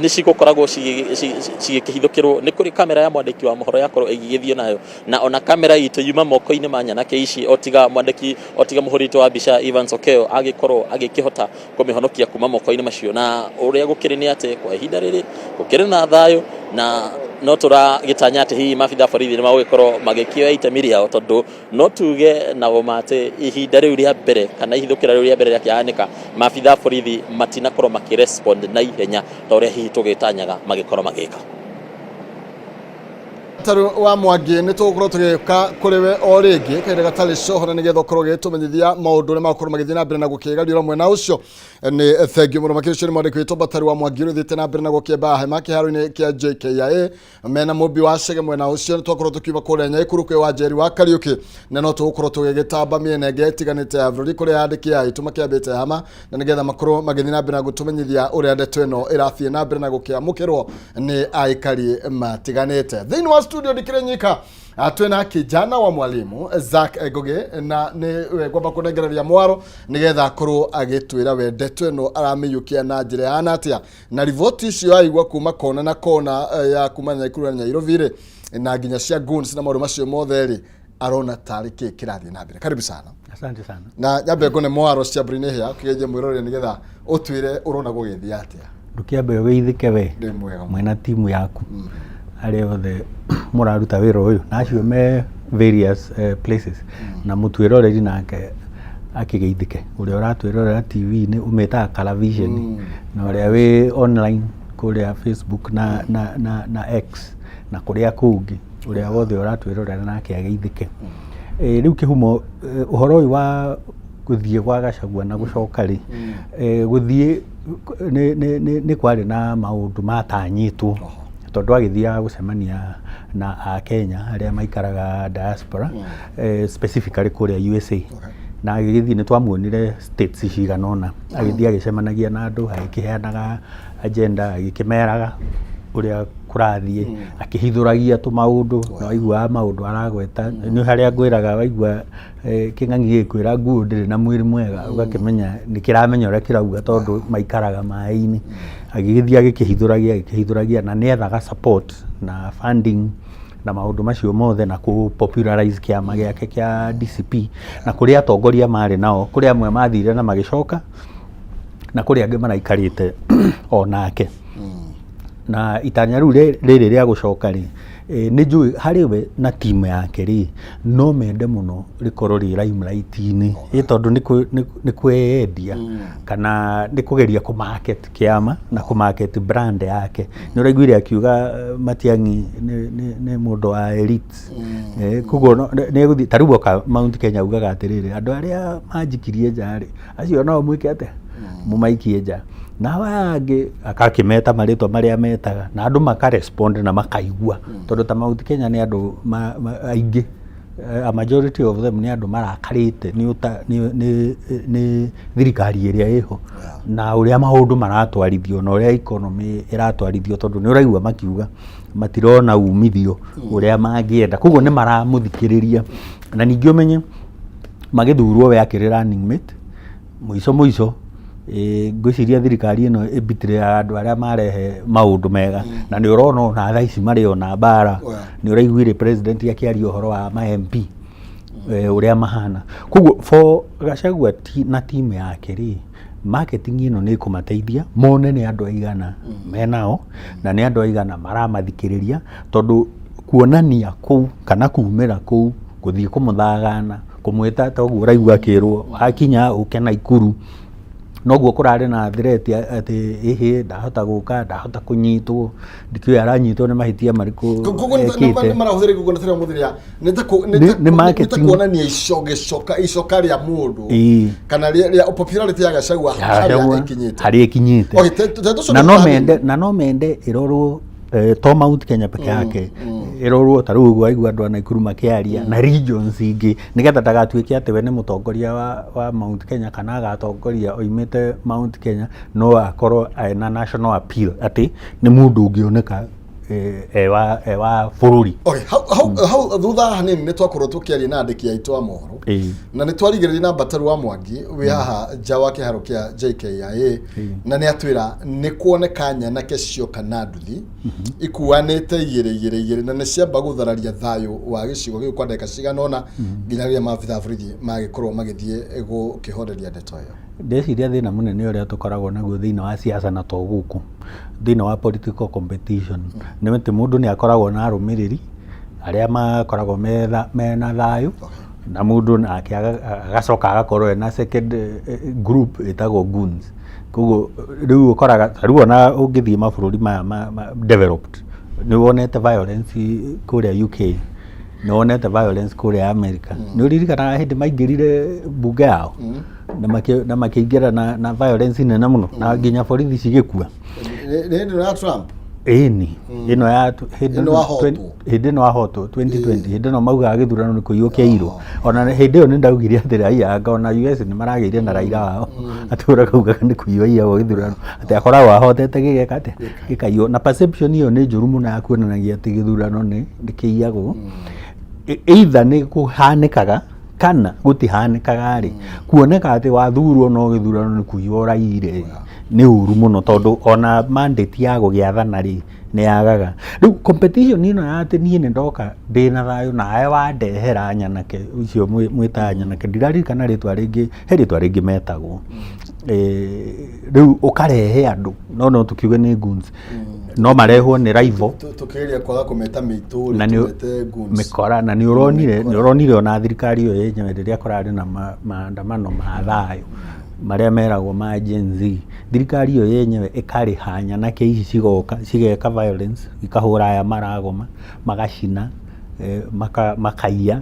nĩ cigũkoragwo cigĩkĩhithũkĩrwo. Nĩ kũrĩ kamera ya mwandĩki wa mohoro yakorwo ĩgĩgĩthiĩ nayo, na ona kamera itũ yuma moko-inĩ ma nyanake ici, o tiga mwandĩki, o tiga mũhũri witũ wa mbica Evans Okeo agĩkorwo agĩkĩhota kũmĩhonokia kuma moko-inĩ macio. Na ũrĩa gũkĩrĩ nĩ atĩ kwa ihinda rĩrĩ gũkĩrĩ na thayũ, na no tũragĩtanya atĩ hihi maabithaa a borithi nĩ magũgĩkorwo magĩkĩoya itemi rĩao, tondũ no tuge na ũma atĩ ihinda rĩu rĩa mbere kana ihithũkĩra rĩu rĩa mbere rĩakĩhanĩka, maabithaa a borithi matinakorwo makĩrespond na ihenya ta ũrĩa hihi tũgĩtanyaga magĩkorwo magĩka. Taru wa Mwangi nĩ tũgũkorwo tũgĩũka kũrĩ we o rĩngĩ kahinda gatarĩ coho na nĩgetha ũkorwo ũgĩtũmenyithia maũndũ ũrĩa magũkorwo magĩthiĩ na mbere na gũkĩgariũra mwena ũcio. Nĩ thengiũ mũno makĩria ũcio nĩ mwandĩki witũ Bataru wa Mwangi ũrĩa ũthiĩte na mbere na gũkĩamba hema kĩharo-inĩ kĩa JKIA mena mũmbi wa Chege mwena ũcio. Nĩ twakorwo tũkiuma kũrĩa Nyaikuru kwĩ wa Njeri wa Kariũki, na no tũgũkorwo tũgĩgĩtamba mĩena ĩngĩ ĩtiganĩte ya bũrũri kũrĩa andĩki aitũ makĩambĩte hama, na nĩgetha makorwo magĩthiĩ na mbere na gũtũmenyithia ũrĩa ndeto ĩno ĩrathiĩ na mbere na gũkĩamũkĩrwo nĩ aikari matiganĩte. Thĩinĩ wa studio ndikĩrĩ nyika, twĩna kijana wa mwalimu Zack Ngugi, na nĩwe ngwamba kũnengereria mwaro nĩgetha akorwo agĩtwĩra we ndeto ĩno aramĩiyũkia na njĩra ĩhana atĩa, na riboti icio aigua kuma kona na kona ya kuma Naikuru na Nairobi rĩ, na nginya cia goons na maũndũ macio mothe rĩ, arona tarĩ kĩ kĩrathiĩ na mbere. Karibu sana. Asante sana. Na nyambe ngone mwaro cia Brinehia hĩa ũkĩgeithie mwĩroreri nĩgetha ũtwĩre ũrona gũgĩthiĩ atĩa. Ndũkĩambe ũgeithĩke we Ndĩ mwega. Mwena timu yaku arĩa othe mũraruta wĩra ũyũ na acio me various places na mũtwĩroreri nake akĩgeithĩke ũrĩa ũratwĩrorera TV-inĩ ũmĩtaga Calavision na ũrĩa wĩ online kũrĩa Facebook na X na kũrĩa kũngĩ ũrĩa wothe ũratwĩrorera nake ageithĩke. Rĩu kĩhumo ũhoro ũyũ wa gũthiĩ gwa Gachagua na gũcoka rĩ, gũthiĩ nĩ kwarĩ na maũndũ matanyĩtwo tondũ agĩthiaga gũcemania na Akenya arĩa maikaraga diaspora, specifically kũrĩa USA. Na agĩgĩthiĩ nĩ twamuonire states cigana ũna agĩthiĩ agĩcemanagia na andũ agĩkĩheanaga agenda agĩkĩmeraga ũrĩa kũrathiĩ akĩhithũragia tũmaũndũ na waiguaga maũndũ aragweta nĩ harĩa ngwĩraga waigua kĩng'ang'i gĩkwĩra nguo ndĩrĩ na mwĩrĩ mwega ũgakĩmenya nĩ kĩramenya ũrĩa kĩrauga tondũ maikaraga maĩ-inĩ. Agĩgĩthiĩ agĩkĩhithũragia agĩkĩhithũragia na nĩethaga support na funding na maũndũ macio mothe na kũ popularize kĩama gĩake kĩa DCP na kũrĩ atongoria marĩ nao, kũrĩ amwe mathire na magĩcoka na kũrĩ angĩ maraikarĩte o nake. Na itanya rĩu rĩrĩ rĩa gũcoka rĩ, Nĩ njũĩ harĩ we na timu yake rĩ, no mende mũno rĩkorwo rĩ limelight-inĩ, ĩ tondũ nĩ kwĩyendia kana nĩ kũgeria kũ market kĩama na kũ market brand yake. Nĩ ũraiguire akiuga Matiang'i nĩ mũndũ wa elite, koguo nĩ egũthiĩ, ta rĩu oka Mount Kenya augaga atĩrĩrĩ, andũ arĩa manjikirie nja rĩ, acio nao mwĩke atĩa? Mũmaikie nja. Nao aya angĩ akakĩmeta marĩtwa marĩa metaga na andũ maka respond na makaigua, tondũ ta Mount Kenya nĩ andũ aingĩ, a majority of them nĩ andũ marakarĩte nĩ thirikari ĩrĩa ĩho na ũrĩa maũndũ maratwarithio na ũrĩa economy ĩratwarithio, tondũ nĩ ũraigua makiuga matirona umithio ũrĩa mangĩenda, koguo nĩ maramũthikĩrĩria. Na ningĩ ũmenye magĩthurwo we akĩrĩ running mate, mũico mũico ngwĩciria thirikari ĩno ĩbitĩrĩraga andũ arĩa marehe maũndũ mega, na nĩ ũrona ona thaa ici marĩ ona mbara. Nĩ ũraiguire president akĩaria ũhoro wa ma MP ũrĩa mahana. Koguo for Gachagua na team yake rĩ, marketing ĩno nĩ ĩkũmateithia mone nĩ andũ aigana menao na nĩ andũ aigana maramathikĩrĩria, tondũ kuonania kũu kana kumĩra kũu gũthiĩ kũmũthagana kũmwĩta ta ũguo ũraigua akĩrwo akinya ũke Naikuru, noguo kũrarĩ na threat atĩ ĩhĩ ndahota gũka, ndahota kũnyitwo, ndikĩũĩ aranyitwo nĩ mahĩtia marĩkũ Koguo ekĩte. nĩ marahũthĩra igongona ta rĩa ũmũthĩ rĩa nĩ ta Nĩ nĩ ta marketing. kuonania icoka rĩa mũndũ kana rĩa popularity ya Gachagua harĩa Gachagua ĩkinyĩte. Harĩa ĩkinyĩte. Okay, te tũcoke Na no hanini. mende na no mende ĩrorwo to Mount Kenya peke yake, ĩrorwo ta rĩu ũguo aigua andũ a Naikuru makĩaria na regions ingĩ, nĩgetha ndagatuĩke atĩ we nĩ mũtongoria wa Mount Kenya kana agatongoria oimĩte Mount Kenya, no akorwo ena national appeal atĩ nĩ mũndũ ũngĩoneka e wa bũrũri. Okay, hau thutha hanini nĩ twakorwo tũkĩaria na andĩki aitũ a mohoro na nĩ twarigĩrĩria na Mbataru wa Mwangi wĩ haha nja wa kĩharo kĩa JKIA, na nĩ atwĩra nĩ kuoneka nyanake cioka na nduthi ikuanĩte igĩrĩ igĩrĩ igĩrĩ, na nĩ ciamba gũthararia thayũ wa gĩcigo gĩũ kwa ndagĩka cigana ũna nginya rĩrĩa maabitha a borithi magĩkorwo magĩthiĩ gũkĩhoreria ndeto ĩyo. Ndeciria thĩna mũnene ũrĩa tũkoragwo naguo thĩinĩ wa siasa, na to gũkũ, thĩinĩ wa political competition, nĩ atĩ mũndũ nĩ akoragwo na arũmĩrĩri arĩa makoragwo mena thayũ, na mũndũ nake agacoka agakorwo ena second group ĩtagwo goons. Koguo rĩu ũkoraga ta rĩu ona ũngĩthiĩ mabũrũri maya ma developed, nĩ wonete violence kũrĩa UK, nĩ wonete violence kũrĩa America. Nĩ ũririkanaga hĩndĩ maingĩrire mbunge yao na makĩingĩra na violence nene mũno na nginya borithi cigĩkua? Nĩ hĩndĩ ĩno ya Trump? Ĩni, ĩno ya hĩndĩ Ĩno ahotwo. Hĩndĩ ĩno ahotwo 2020, hĩndĩ ĩno maugaga gĩthurano nĩ kũiywo kĩairwo. Ona hĩndĩ ĩyo nĩ ndaugire atĩ raia anga ona US nĩ maragĩire na Raila wao atũra kaugaga nĩ kũiywo aiyagwo gĩthurano, atĩ akoragwo ahotete gĩgeka atĩa, gĩkaiywo. Na perception ĩyo nĩ njũru mũno ya kuonanagia atĩ gĩthurano nĩ kĩiyagwo. Either nĩ kũhanĩkaga kana gũtihanĩkaga rĩ, kuoneka atĩ wathurwo no gĩthurano nĩ kũiywo ũraiyire nĩ ũru mũno, tondũ ona mandate ya gũgĩathana rĩ nĩ yagaga. Rĩu competition ĩno ya atĩ niĩ nĩ ndoka ndĩna thayũ nawe wandehera nyanake icio mwĩtaga nyanake, ndiraririkana rĩtwa rĩngĩ, he rĩtwa rĩngĩ metagwo. Rĩu ũkarehe andũ no tũkiuge nĩ goons, no marehwo nĩ rival. Tũkĩgeria kwaga kũmeta mĩitũ Na nĩ tũmete goons. Mĩkora. Na nĩ ũronire Mĩkora. Nĩ ũronire ona thirikari ĩyo yenyewe rĩrĩa kũrarĩ na maandamano ma thayũ marĩa meragwo ma Gen Z, thirikari ĩyo yenyewe ĩkarĩha nyanake ici cigoka cigeka violence, ikahũra aya maragoma, magacina, makaiya.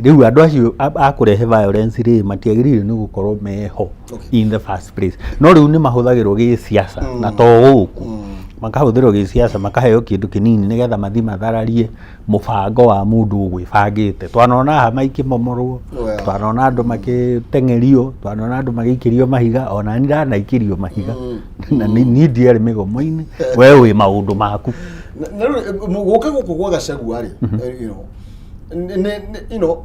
Rĩu andũ acio a kũrehe violence rĩ, matiagĩrĩire nĩ gũkorwo meho in the first place, no rĩu nĩ mahũthagĩrwo gĩsiasa, na to gũkũ, makahũthĩrwo gĩsiasa, makaheo kĩndũ kĩnini nĩgetha mathiĩ mathararie mũbango wa mũndũ ũgwĩbangĩte. Twanona haha maikĩmomorwo, twanona andũ makĩteng'erio, twanona andũ magĩikĩrio mahiga. Ona niĩ ndanaikĩrio mahiga na niĩ ndiarĩ mĩgomo-inĩ. We wĩ maũndũ maku. Na rĩu gũka gũkũ gwa Gachagua rĩ, you know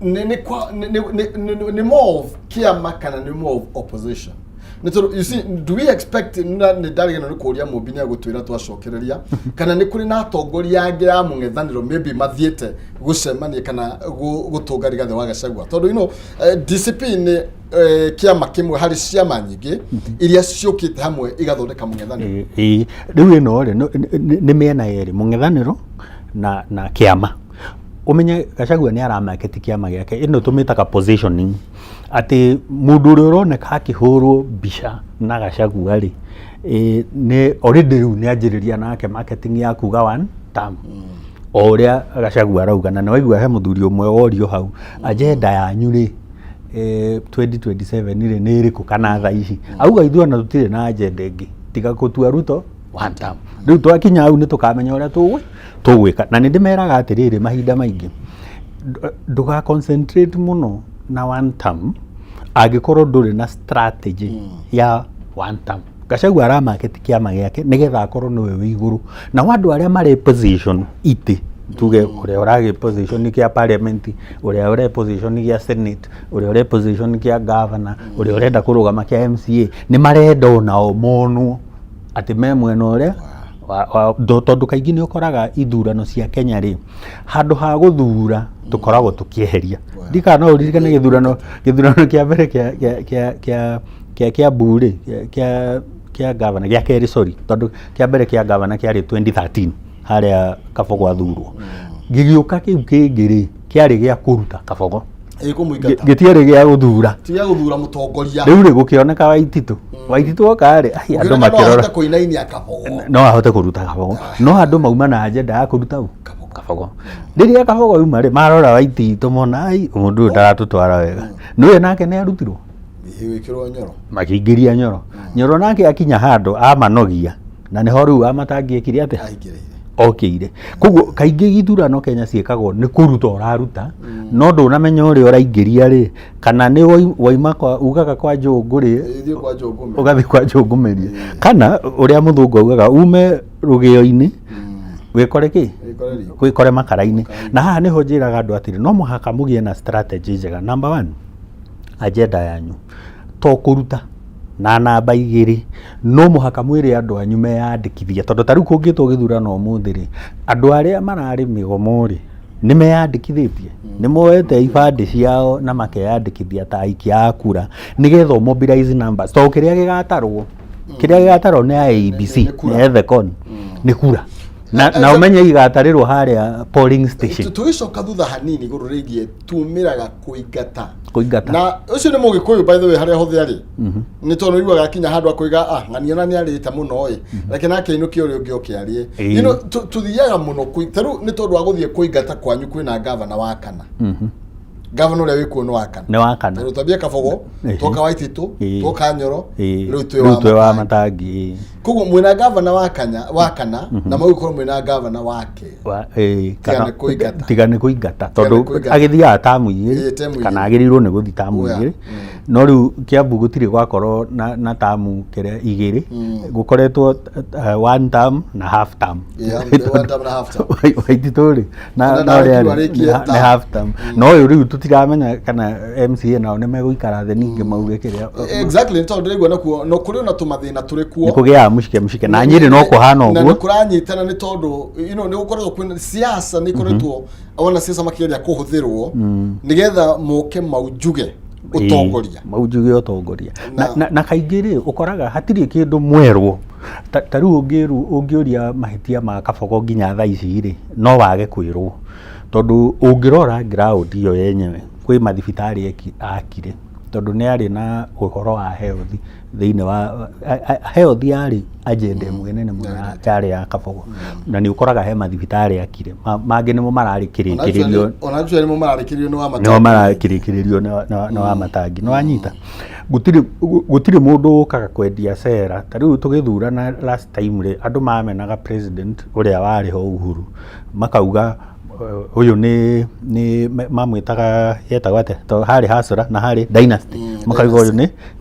nĩ kwa nĩ more of kĩama kana nĩ more of opposition? Nĩ tondũ you see, do we expect, na nĩ ndarigana nĩ kũria Mũmbi nĩ agũtwĩra twacokereria, kana nĩ kũrĩ na atongoria angĩ a mũng'ethanĩro maybe mathiĩte gũcemania kana gũtũnga Rigathĩ wa Gachagua? Tondũ DCP nĩ kĩama kĩmwe harĩ ciama nyingĩ iria ciũkĩte hamwe igathondeka mũng'ethanĩro. Ĩĩ, rĩu ĩno rĩ nĩ mĩena yerĩ, mũng'ethanĩro. na, na kĩama ũmenye Gachagua nĩ aramarket kĩama gĩake ĩno tũmĩtaga positioning atĩ mũndũ ũrĩa ũroneka akĩhũrwo mbica na Gachagua rĩ ĩ, nĩ already rĩu nĩ anjĩrĩria nake marketing ya kuga one term o ũrĩa Gachagua arauga na nĩwaigua he mũthuri ũmwe worio hau agenda yanyu rĩ 2027 rĩ nĩ ĩrĩkũ kana thaa ici auga ithuĩ ona tũtirĩ na agenda ĩngĩ tiga gũtua Ruto one term rĩu twakinya hau nĩ tũkamenya ũrĩa tũgwĩka na nĩ ndĩmeraga atĩrĩrĩ mahinda maingĩ ndũga concentrate mũno na one term angĩkorwo ndũrĩ na strategy ya one term Gachagua aramarket kĩama gĩake nĩgetha akorwo nĩwe wĩ igũrũ nao andũ arĩa marĩ position itĩ tuge ũrĩa ũragĩ position kĩa parliament ũrĩa ũrĩ position gĩa senate ũrĩa ũrĩ position kĩa governor ũrĩa ũrenda kũrũgama kĩa MCA nĩ marenda onao monwo atĩ me mwena ũrĩa tondũ kaingĩ nĩ ũkoraga ithurano cia Kenya rĩ handũ ha gũthura tũkoragwo tũkĩeheria ndikana no ũririkane gĩthurano gĩthurano kĩa mbere kĩa kĩa kĩa kĩa kĩa Kiambu rĩ kĩa kĩa governor gĩa kerĩ sorry tondũ kĩa mbere kĩa governor kĩarĩ 2013 harĩa Kabogo athurwo gĩgĩũka kĩu kĩngĩ rĩ kĩarĩ gĩa kũruta Kabogo Ĩ kũmũingata. Gĩtiarĩ gĩa gũthura Ti gĩa gũthura mũtongoria. Rĩu rĩ gũkĩoneka Waititũ Waititũ oka rĩ ai, andũ Ũngĩoneka no makĩrora ahote kũinainia Kabogo. No ahote kũruta Kabogo no andũ mauma na agenda ya kũruta ũ Kabogo rĩrĩa Kabogo auma rĩ marora Waititũ mona ai mũndũ ũyũ ndaratũtwara wega nĩwe nake nĩ arutirwo Gĩgwĩkĩrwo Nyoro. Makĩingĩria Nyoro Nyoro nake akinya handũ amanogia na nĩho rĩu amatangĩekire atĩa Aingĩrĩire. Okĩire koguo kaingĩ ithurano Kenya ciĩkagwo nĩ kũruta ũraruta no ndũnamenya ũrĩa ũraingĩria rĩ kana nĩ waima kwa ugaga kwa njũngũ rĩ Ĩthiĩ kwa njũngũme. Ũgathiĩ kwa njũngũmĩrie kana ũrĩa mũthũngũ augaga ume rũgĩo-inĩ wĩkore kĩ Wĩkore riko. Wĩkore makara-inĩ na haha nĩho njĩraga andũ atĩrĩ no mũhaka mũgĩe na strategy njega number one agenda yanyu to kũruta na namba igĩrĩ no mũhaka mwĩre andũ anyu meyandĩkithie tondũ ta rĩu kũngĩtwo gĩthurano ũmũthĩ rĩ andũ arĩa mararĩ mĩgomo rĩ nĩ meyandĩkithĩtie nĩ moete ibandĩ ciao na makeyandĩkithia ta aikia a kura nĩgetha ũ mobilize numbers tondũ kĩrĩa gĩgatarwo kĩrĩa gĩgatarwo nĩ IEBC Nĩ kura. nĩ Ethekon nĩ kura na, na ũmenye igatarĩrwo harĩa polling station. Tũgĩcoka thutha hanini igũrũ rĩgiĩ tumĩraga kũingata Kũingata. Na ũcio nĩ mũgĩkũyũ by the way harĩa hothe arĩ nĩ tondũ iguaga akinya handũ akoiga ah ng'ania na nĩ arĩte mũno ĩ reke nake ainũkie ũrĩa ũngĩ oke arĩe. You know, tũthiaga mũno ta rĩu nĩ tondũ wa gũthiĩ kũingata kwanyu kwĩna gavana wa kana gavana ũrĩa wĩkuo nĩ wa kana. Nĩ wa kana. Tondũ twambie Kabogo twoka Waititũ twoka Nyoro rĩu twĩ rĩu twĩ wa wa Matangi ĩĩ. Koguo mwĩna gavana wa kanya wa kana na mũgũkorwo mwĩna gavana wa kerĩ. Tiga nĩ kũingata. Tiga nĩ kũingata Tiga nĩ tondũ kũingata. agĩthiaga tamu igĩrĩ Ĩĩ, temu igĩrĩ. Kana agĩrĩirwo nĩ gũthiĩ tamu Oya. igĩrĩ no rĩu Kiambu gũtirĩ gwakorwo na tamu kĩrĩa igĩrĩ gũkoretwo one term na half term. Yeah, one term na half term. Waititũ rĩ na Na na ũrĩa ndarekirwo arĩ, arĩkie nĩ term. Half term no ũyũ rĩu tũtiramenya kana MCA nao nĩ megũikara thĩ ningĩ mauge kĩrĩa. Exactly, nĩ tondũ ndĩraigua nakuo no kũrĩ ona tũmathĩna tũrĩ kuo. Nĩ kũgĩaga mũcike mũcike na Nyĩrĩ no kũhana Na ũguo. nĩ kũranyitana nĩ tondũ nĩ gũkoretwo kwĩna siasa nĩ ikoretwo ona siasa makĩgeria kũhũthĩrwo nĩgetha moke maunjuge ũtongoria. Maunjuge ũtongoria na kaingĩ rĩ ũkoraga hatirĩ kĩndũ mwerwo ta rĩu ũngĩrwo ũngĩũria mahĩtia ma Kabogo nginya thaa ici rĩ no wage kwĩrwo tondũ ũngĩrora ground ĩyo yenyewe kwĩ mathibitarĩ akire tondũ nĩ arĩ na ũhoro wa health thĩinĩ wa health yarĩ agenda ĩmwe nene mũno yarĩ ya Kabogo na nĩ ũkoraga he mathibitarĩ akire mangĩ nĩmo mararĩkĩrĩkĩrĩrio. Ona actually nĩmo mararĩkĩrĩrio nĩ wa Nĩo marakĩrĩkĩrĩrio nĩ wa matangi nĩ wanyita gũtirĩ gũtirĩ mũndũ ũkaga kwendia cera ta rĩu tũgĩthurana last time rĩ andũ mamenaga president ũrĩa warĩ ho Uhuru makauga ũyũ nĩ mamwĩtaga yetagwo atĩa to harĩ hasra na harĩ dynasty makauga ũyũ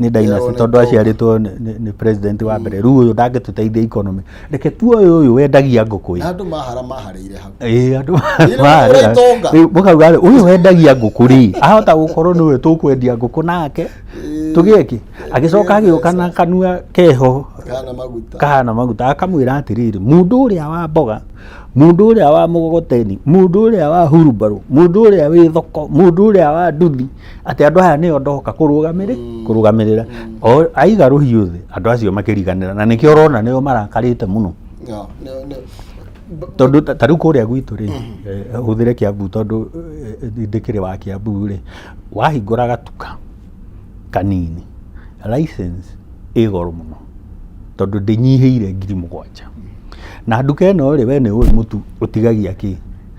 nĩ dynasty nĩ tondũ itonga. Aciarĩtwo nĩ president wa mbere rĩu ũyũ ndangĩtũteithia economy reke tuoye ũyũ wendagia ngũkũ ĩ. Na andũ mahara maharĩire hau. Ĩĩ andũ Ĩĩ, ũrĩa itonga. Rĩu mũkauga rĩ, ũyũ wendagia ngũkũ rĩ ahota gũkorwo nĩwe tũkwendia ngũkũ nake tũgĩe kĩ agĩcoka agĩũka na kanua keho Kana maguta. Kahana maguta akamwĩra atĩrĩrĩ mũndũ ũrĩa wa mboga mũndũ ũrĩa wa mũgogoteni mũndũ ũrĩa wa hurumbarũ mũndũ ũrĩa wĩ thoko mũndũ ũrĩa wa nduthi atĩ andũ aya nĩo ndoka kũrũgamĩrĩra o aiga rũhiũ thĩ andũ acio makĩriganĩra na nĩkĩo ũrona nĩo marakarĩte mũno. Yeah, Tondũ ta rĩu kũrĩa gwitũ rĩ, hũthĩre Kiambu tondũ ndĩkĩrĩ wa Kiambu rĩ, wahingũra gatuka kanini, license ĩ goro mũno tondũ ndĩnyihĩire 7,000. Na nduka ĩno rĩ, we nĩ ũĩ mũtu ũtigagia kĩ,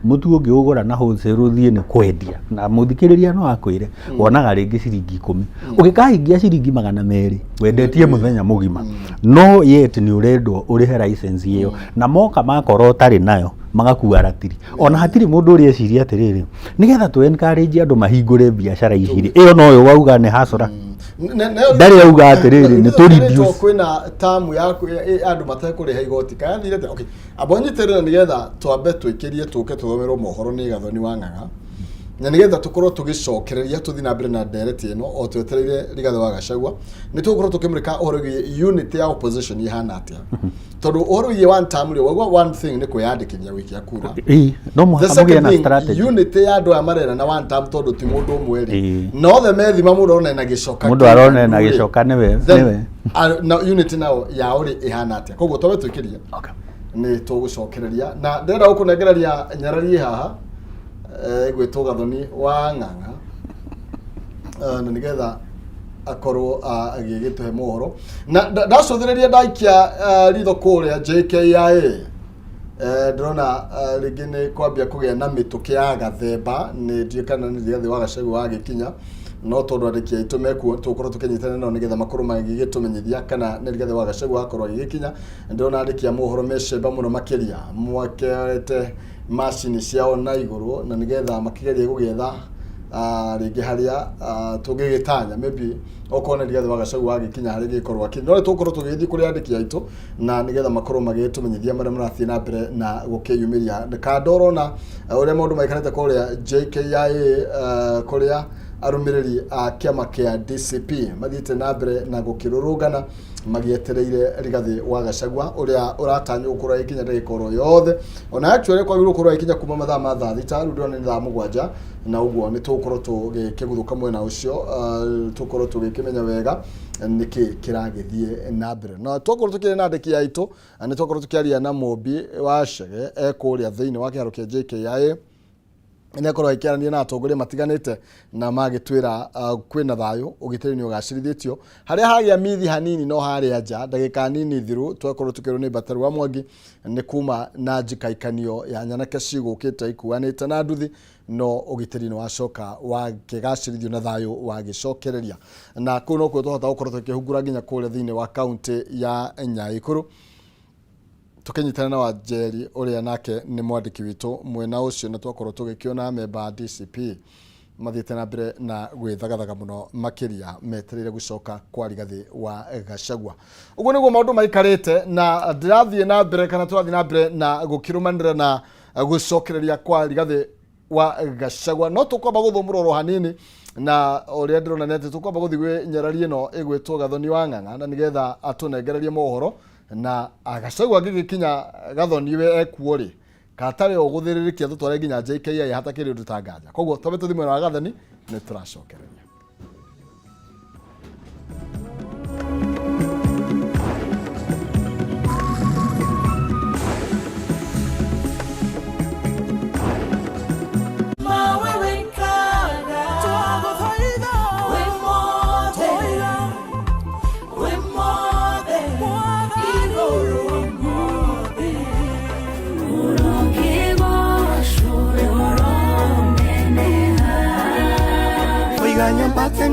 mũtu ũngĩũgũra na wholesale ũthiĩ nĩ kwendia na mũthikĩrĩria no akwĩre wonaga rĩngĩ ciringi 10, ũgĩkahingia ciringi 200 wendetie mũthenya mũgima, no yet nĩ ũrendwo ũrĩhe license ĩyo, na moka makorwo ũtarĩ nayo magakua ratiri. Ona hatirĩ mũndũ ũreciria atĩrĩrĩ, nĩgetha tũ encourage andũ mahingũre biacara ici rĩ, ĩyo noyo wauga nĩ hasora. Ndarĩ auga atĩrĩrĩ nĩ tũ reduce. Kwĩna tamu ya andũ matekũrĩha igoti kana thirete. Okay, amba ũnyitĩrĩre nĩgetha twambe twĩkĩrie tũke tũthomerwo mohoro nĩ Gathoni wa Ng'ang'a, na nĩgetha tũkorwo tũgĩcokereria tũthiĩ na mbere na ndereti ĩno o twetereire Rigathĩ wa Gachagua. Nĩ tũgũkorwo tũkĩmũrĩka ũhoro wĩgiĩ unity ya opposition ihana atĩa, tondũ ũhoro wĩgiĩ one term rĩ, waigua one thing nĩ kwĩyandĩkithia gũikia kura. Ĩĩ, no The mũhaka mũgĩe second na thing, strategy. unity ya andũ aya marera na one term, tondũ ti mũndũ ũmwe rĩ, na othe methima mũndũ arona ena gĩcoka Mũndũ arona ena gĩcoka nĩwe Then, nĩwe. Na unity nao yao rĩ ĩhana atĩa? Koguo twambe twĩkĩrie nĩ tũgũcokereria, na ndĩrenda gũkũnengereria nyararie haha ĩgwĩtwo Gathoni wa Ng'ang'a, na nĩgetha akorwo agĩgĩtũhe mohoro. Na ndacũthĩrĩria ndaikia ritho kũrĩa JKIA, ndĩrona rĩngĩ nĩ kwambia kũgĩa na mĩtũkĩ ya gathemba. Nĩ ndiũĩ kana nĩ Rigathĩ wa Gachagua wagĩkinya, no tondũ andĩki aitũ mekuo tũgũkorwo tũkĩnyitanĩra nao nĩgetha makorwo magĩgĩtũmenyithia kana nĩ Rigathĩ wa Gachagua wakorwo agĩgĩkinya. Ndĩrona andĩki a mohoro mecemba mũno makĩria mwakerete macini ciao na igũrũ, na nĩgetha makĩgerie gũgĩetha rĩngĩ harĩa tũngĩgĩtanya maybe okorwo nĩ Rigathĩ wa Gachagua wagĩkinya harĩa gĩkorwo akĩ. No nĩ tũgũkorwo tũgĩgĩthiĩ kũrĩ andĩki aitũ na nĩgetha makorwo magĩtũmenyithia marĩa marathiĩ na mbere na gũkĩyumĩria. Kando ũrona ũrĩa maũndũ maikarĩte kũrĩa JKIA, kũrĩa arũmĩrĩri a kĩama kĩa DCP mathiĩte na mbere na gũkĩrũrũngana magĩetereire Rigathĩ wa Gachagua ũrĩa ũratanywo gũkorwo agĩkinya ndagĩka oro yothe. Ona actually kwagĩrĩirwo gũkorwo agĩkinya kuma mathaa ma thaa 6, rĩu ndĩrona nĩ thaa 7, na ũguo nĩ tũgũkorwo tũgĩkĩguthũka mwena ũcio, tũkorwo tũgĩkĩmenya wega nĩkĩ kĩragĩthiĩ na mbere. Na twakorwo tũkĩaria na andĩki aitũ, nĩ twakorwo tũkĩaria na Mũmbi wa Chege e kũrĩa thĩinĩ wa kĩharo kĩa JKIA, nĩ akorwo agĩkĩaranĩria na atongoria matiganĩte na magĩtwĩra kwĩna thayũ, ũgitĩri nĩ ũgacĩrithĩtio, harĩa hagĩa mithi hanini no harĩa nja. Ndagĩka nini thiru twakorwo tũkĩrwo nĩ Mbateru wa Mwangi nĩ kuma na njikaikanio ya nyanake cigũkĩte ikuanĩte na nduthi, no ũgitĩri nĩ wacoka wakĩgacĩrithio na thayũ wagĩcokereria, na kũu nokuo twahota gũkorwo tũkĩhungura nginya kũrĩa thĩinĩ wa kaunti ya Nyaikuru tũkĩnyitana na Wanjeri ũrĩa nake nĩ mwandĩki witũ mwena ũcio, na twakorwo tũgĩkĩona memba a DCP mathiĩte na mbere na gwĩthagathaga mũno makĩria metereire gũcoka kwa Rigathĩ wa Gachagua. Ũguo nĩguo maũndũ maikarĩte, na ndĩrathiĩ na mbere kana tũrathiĩ na mbere na gũkĩrũmanĩra na gũcokereria kwa Rigathĩ wa Gachagua, no tũkwamba gũthũmũra oro hanini, na ũrĩa ndĩrona nĩ atĩ tũkwamba gũthiĩ gwĩ nyarari ĩno ĩgwĩtwo Gathoni wa Ng'ang'a na nĩgetha atũnengererie mohoro. Na Gachagua angĩgĩkinya, Gathoni we ekuo rĩ katarĩ o gũthĩrĩrĩkia tũtware nginya JKIA hatakĩrĩ ũndũ ta nganja. Koguo twambe tũthiĩ mwena wa Gathoni, nĩ tũracokereria. Oiga nyambate.